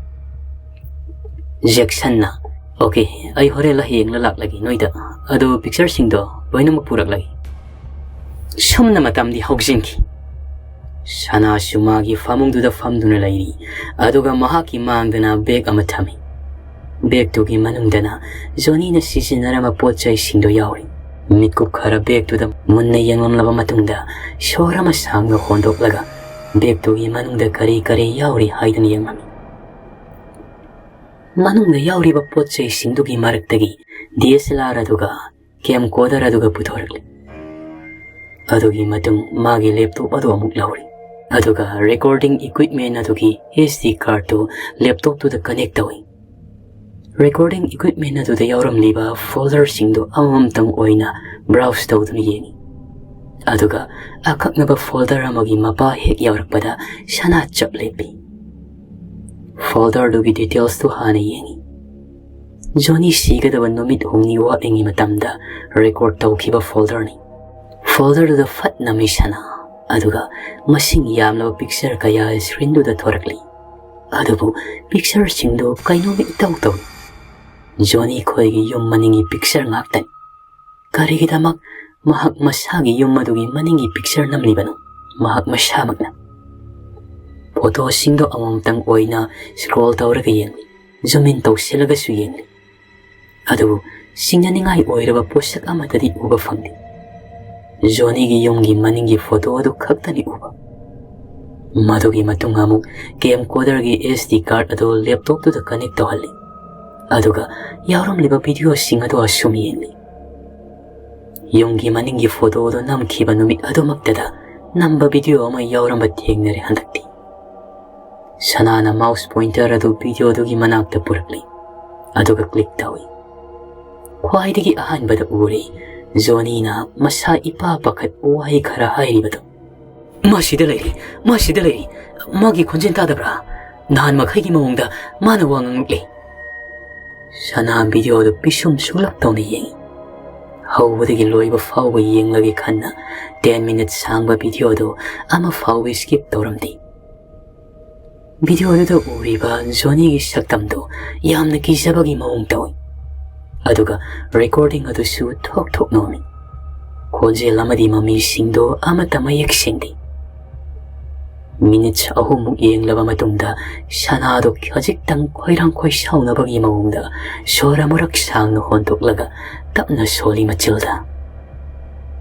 ꯖꯦꯛꯁꯟꯅ, "Okay, ꯑꯩ ꯍꯣꯔꯦꯟꯂ ꯍꯌꯦꯡꯂ ꯂꯥꯛꯂꯒꯦ ꯅꯣꯏꯗ꯫ ꯑꯗꯣ pictureꯁꯤꯡꯗꯣ ꯂꯣꯏꯅꯃꯛ ꯄꯨꯔꯛꯂꯒꯦ꯫" ꯁꯨꯝꯅ ꯃꯇꯝꯗꯤ ꯍꯧꯖꯤꯟꯈꯤ꯫ ꯁꯅꯥꯁꯨ ꯃꯥꯒꯤ ꯐꯃꯨꯡꯗꯨꯗ ꯐꯝꯗꯨꯅ ꯂꯩꯔꯤ, ꯑꯗꯨꯒ ꯃꯍꯥꯛꯀꯤ ꯃꯥꯡꯗꯅ bag ꯑꯃ ꯊꯝꯃꯤ꯫ Bagꯇꯨꯒꯤ ꯃꯅꯨꯡꯗꯅ ꯖꯣꯅꯤꯅ ꯁꯤꯖꯤꯟꯅꯔꯝꯕ ꯄꯣꯠ ꯆꯩꯁꯤꯡꯗꯣ ꯌꯥꯎꯔꯤ꯫ ꯃꯤꯠꯀꯨꯞ ꯈꯔ bagꯇꯨꯗ ꯃꯨꯟꯅ ꯌꯦꯡꯂꯝꯂꯕ ꯃꯇꯨꯡꯗ ꯁꯣꯔ ꯑꯃ ꯁꯥꯡꯅ ꯍꯣꯟꯗꯣꯛꯂꯒ bagꯇꯨꯒꯤ ꯃꯅꯨꯡꯗ ꯀꯔꯤ ꯀꯔꯤ ꯌꯥꯎꯔꯤ ꯍꯥꯏꯗꯨꯅ ꯌꯦꯡꯂꯝꯃꯤ꯫ ꯃꯅꯨꯡꯗ ꯌꯥꯎꯔꯤꯕ ꯄꯣꯠ ꯆꯩꯁꯤꯡꯗꯨꯒꯤ ꯃꯔꯛꯇꯒꯤ D S L R ꯑꯗꯨꯒ camcorder ꯑꯗꯨꯒ ꯄꯨꯊꯣꯔꯛꯂꯤ꯫ ꯑꯗꯨꯒꯤ ꯃꯇꯨꯡ ꯃꯥꯒꯤ laptop ꯑꯗꯨ ꯑꯃꯨꯛ ꯂꯧꯔꯤ꯫ ꯑꯗꯨꯒ recording equipment ꯑꯗꯨꯒꯤ S D cardꯇꯨ laptopꯇꯨꯗ connect ꯇꯧꯏ꯫ Recording equipment ꯑꯗꯨꯗ ꯌꯥꯎꯔꯝꯂꯤꯕ folderꯁꯤꯡꯗꯨ ꯑꯃꯃꯝꯇꯪ ꯑꯣꯏꯅ browse ꯇꯧꯗꯨꯅ ꯌꯦꯡꯏ꯫ ꯑꯗꯨꯒ ꯑꯀꯛꯅꯕ folder ꯑꯃꯒꯤ ꯃꯄꯥ ꯍꯦꯛ ꯌꯧꯔꯛꯄꯗ ꯁꯅꯥ ꯆꯞ ꯂꯦꯞꯄꯤ꯫ Folderꯗꯨꯒꯤ detailsꯇꯨ ꯍꯥꯟꯅ ꯌꯦꯡꯏ꯫ ꯖꯣꯅꯤ ꯁꯤꯒꯗꯕ ꯅꯨꯃꯤꯠ ꯍꯨꯝꯅꯤ ꯋꯥꯠꯂꯤꯉꯩ ꯃꯇꯝꯗ record ꯇꯧꯈꯤꯕ folderꯅꯤ꯫ Folderꯗꯨꯗ ꯐꯠ ꯅꯝꯃꯤ ꯁꯅꯥ, ꯑꯗꯨꯒ ꯃꯁꯤꯡ ꯌꯥꯝꯂꯕ picture ꯀꯌꯥ screenꯗꯨꯗ ꯊꯣꯔꯛꯂꯤ꯫ ꯑꯗꯨꯕꯨ pictureꯁꯤꯡꯗꯨ ꯀꯩꯅꯣꯝ ꯏꯇꯧ ꯇꯧꯏ꯫ ꯖꯣꯅꯤ ꯈꯣꯏꯒꯤ ꯌꯨꯝ ꯃꯅꯤꯡꯒꯤ picture ꯉꯥꯛꯇꯅꯤ꯫ ꯀꯔꯤꯒꯤꯗꯃꯛ ꯃꯍꯥꯛ ꯃꯁꯥꯒꯤ ꯌꯨꯝ ꯑꯗꯨꯒꯤ ꯃꯅꯤꯡꯒꯤ picture ꯅꯝꯂꯤꯕꯅꯣ? ꯃꯍꯥꯛ ꯃꯁꯥꯃꯛꯅ꯫ Photoꯁꯤꯡꯗꯣ ꯑꯃꯃꯝꯇꯪ ꯑꯣꯏꯅ scroll ꯇꯧꯔꯒ ꯌꯦꯡꯂꯤ, zoom in ꯇꯧꯁꯤꯜꯂꯒꯁꯨ ꯌꯦꯡꯂꯤ꯫ ꯑꯗꯨꯕꯨ ꯁꯤꯡꯅꯅꯤꯡꯉꯥꯏ ꯑꯣꯏꯔꯕ ꯄꯣꯠꯁꯛ ꯑꯃꯠꯇꯗꯤ ꯎꯕ ꯐꯪꯗꯦ꯫ ꯖꯣꯅꯤꯒꯤ ꯌꯨꯝꯒꯤ ꯃꯅꯤꯡꯒꯤ photo ꯑꯗꯨ ꯈꯛꯇꯅꯤ ꯎꯕ꯫ ꯃꯗꯨꯒꯤ ꯃꯇꯨꯡ ꯑꯃꯨꯛ camcorderꯒꯤ SD card ꯑꯗꯨ laptopꯇꯨꯗ connect ꯇꯧꯍꯜꯂꯤ꯫ ꯑꯗꯨꯒ ꯌꯥꯎꯔꯝꯂꯤꯕ videoꯁꯤꯡ ꯑꯗꯨ ꯑꯁꯨꯝ ꯌꯦꯡꯂꯤ꯫ ꯌꯨꯝꯒꯤ ꯃꯅꯤꯡꯒꯤ photo ꯑꯗꯨ ꯅꯝꯈꯤꯕ ꯅꯨꯃꯤꯠ ꯑꯗꯨꯃꯛꯇꯗ ꯅꯝꯕ video ꯑꯃ ꯌꯥꯎꯔꯝꯕ ꯊꯦꯡꯅꯔꯦ ꯍꯟꯗꯛꯇꯤ꯫ ꯁꯅꯥꯅ mouse pointer ꯑꯗꯨ videoꯗꯨꯒꯤ ꯃꯅꯥꯛꯇ ꯄꯨꯔꯛꯂꯤ, ꯑꯗꯨꯒ click ꯇꯧꯏ꯫ ꯈ꯭ꯋꯥꯏꯗꯒꯤ ꯑꯍꯥꯟꯕꯗ ꯎꯔꯦ ꯖꯣꯅꯤꯅ ꯃꯁꯥ ꯏꯄꯥ ꯄꯥꯈꯠ ꯋꯥꯍꯩ ꯈꯔ ꯍꯥꯏꯔꯤꯕꯗꯨ꯫ "ꯃꯥ ꯁꯤꯗ ꯂꯩꯔꯤ, ꯃꯥ ꯁꯤꯗ ꯂꯩꯔꯤ, ꯃꯥꯒꯤ ꯈꯣꯟꯖꯦꯜ ꯇꯥꯗꯕ꯭ꯔꯥ? ꯅꯍꯥꯟ ꯃꯈꯩꯒꯤ ꯃꯑꯣꯡꯗ ꯃꯥꯅ ꯋꯥ ꯉꯥꯡꯂꯛꯂꯦ꯫" ꯁꯅꯥ videoꯗꯨ ꯄꯤꯁꯨꯝ ꯁꯨꯛꯂꯞ ꯇꯧꯅ ꯌꯦꯡꯏ꯫ ꯍꯧꯕꯗꯒꯤ ꯂꯣꯏꯕ ꯐꯥꯎꯕ ꯌꯦꯡꯂꯒꯦ ꯈꯟꯅ ten minutes ꯁꯥꯡꯕ videoꯗꯨ ꯑꯃ ꯐꯥꯎꯕ skip ꯇꯧꯔꯝꯗꯦ꯫ Videoꯗꯨꯗ ꯎꯔꯤꯕ ꯖꯣꯅꯤꯒꯤ ꯁꯛꯇꯝꯗꯨ ꯌꯥꯝꯅ ꯀꯤꯖꯕꯒꯤ ꯃꯑꯣꯡ ꯇꯧꯏ꯫ ꯑꯗꯨꯒ recording ꯑꯗꯨꯁꯨ ꯊꯣꯛ ꯊꯣꯛ ꯅꯣꯝꯃꯤ꯫ ꯈꯣꯟꯖꯦꯜ ꯑꯃꯗꯤ ꯃꯃꯤꯁꯤꯡꯗꯨ ꯑꯃꯠꯇ ꯃꯌꯦꯛ ꯁꯦꯡꯗꯦ꯫ Minutes ꯑꯍꯨꯝꯃꯨꯛ ꯌꯦꯡꯂꯕ ꯃꯇꯨꯡꯗ ꯁꯅꯥꯗꯨ ꯈꯖꯤꯛꯇꯪ ꯈꯣꯏꯔꯥꯡ ꯈꯣꯏꯁꯥꯎꯅꯕꯒꯤ ꯃꯑꯣꯡꯗ ꯁꯣꯔ ꯑꯃꯨꯔꯛ ꯁꯥꯡꯅ ꯍꯣꯟꯗꯣꯛꯂꯒ ꯇꯞꯅ ꯁꯣꯜꯂꯤ ꯃꯆꯤꯜꯗ꯫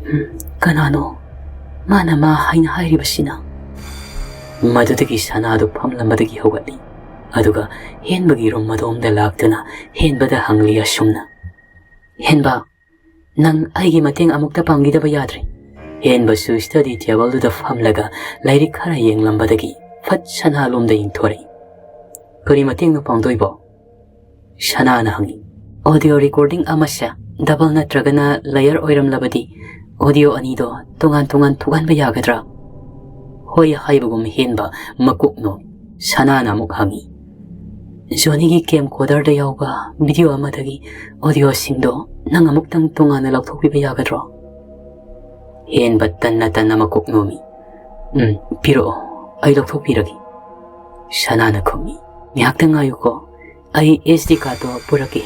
"ꯍꯝ, ꯀꯅꯥꯅꯣ ꯃꯥꯅ ꯃꯥ ꯍꯥꯏꯅ ꯍꯥꯏꯔꯤꯕꯁꯤꯅ?" ꯃꯗꯨꯗꯒꯤ ꯁꯅꯥꯗꯨ ꯐꯝꯂꯝꯕꯗꯒꯤ ꯍꯧꯒꯠꯂꯤ꯫ ꯑꯗꯨꯒ ꯍꯦꯟꯕꯒꯤ room ꯑꯗꯣꯝꯗ ꯂꯥꯛꯇꯨꯅ ꯍꯦꯟꯕꯗ ꯍꯪꯂꯤ ꯑꯁꯨꯝꯅ, "ꯍꯦꯟꯕ, ꯅꯪ ꯑꯩꯒꯤ ꯃꯇꯦꯡ ꯑꯃꯨꯛꯇ ꯄꯥꯡꯕꯤꯗꯕ ꯌꯥꯗ꯭ꯔꯦ?" ꯍꯦꯟꯕꯁꯨ study tableꯗꯨꯗ ꯐꯝꯂꯒ ꯂꯥꯏꯔꯤꯛ ꯈꯔ ꯌꯦꯡꯂꯝꯕꯗꯒꯤ ꯐꯠ ꯁꯅꯥꯂꯣꯝꯗ ꯌꯦꯡꯊꯣꯔꯛꯏ꯫ "ꯀꯔꯤ ꯃꯇꯦꯡꯅꯣ ꯄꯥꯡꯗꯣꯏꯕꯣ?" ꯁꯅꯥꯅ ꯍꯪꯉꯤ꯫ "Audio recording ꯑꯃꯁꯦ double ꯅꯠꯇ꯭ꯔꯒꯅ layer ꯑꯣꯏꯔꯝꯂꯕꯗꯤ ꯑꯣꯗꯤꯑꯣ ꯑꯅꯤꯗꯣ ꯇꯣꯉꯥꯟ ꯇꯣꯉꯥꯟ ꯊꯣꯛꯍꯟꯕ ꯌꯥꯒꯗ꯭ꯔꯥ? ꯍꯣꯏ ꯍꯥꯏꯕꯒꯨꯝ ꯍꯦꯟꯕ ꯃꯀꯣꯛ ꯅꯣꯝꯃꯤ꯫ ꯁꯅꯥꯅ ꯑꯃꯨꯛ ꯍꯪꯉꯤ, "ꯖꯣꯅꯤꯒꯤ ꯀꯦꯝꯀꯣꯗꯔꯗ ꯌꯥꯎꯕ ꯚꯤꯗꯤꯑꯣ ꯑꯃꯗꯒꯤ ꯑꯣꯗꯤꯑꯣꯁꯤꯡꯗꯣ ꯅꯪ ꯑꯃꯨꯛꯇꯪ ꯇꯣꯉꯥꯟꯅ ꯂꯧꯊꯣꯛꯄꯤꯕ ꯌꯥꯒꯗ꯭ꯔꯣ?" ꯍꯦꯟꯕ ꯇꯟꯅ ꯇꯟꯅ ꯃꯀꯣꯛ ꯅꯣꯝꯃꯤ꯫ "ꯎꯝ, ꯄꯤꯔꯛꯑꯣ, ꯑꯩ ꯂꯧꯊꯣꯛꯄꯤꯔꯒꯦ," ꯁꯅꯥꯅ ꯈꯨꯝꯃꯤ꯫ "ꯉꯥꯏꯍꯥꯛꯇꯪ ꯉꯥꯏꯌꯨꯀꯣ, ꯑꯩ ꯑꯦꯁ ꯗꯤ ꯀꯥꯔꯗꯇꯣ ꯄꯨꯔꯛꯀꯦ,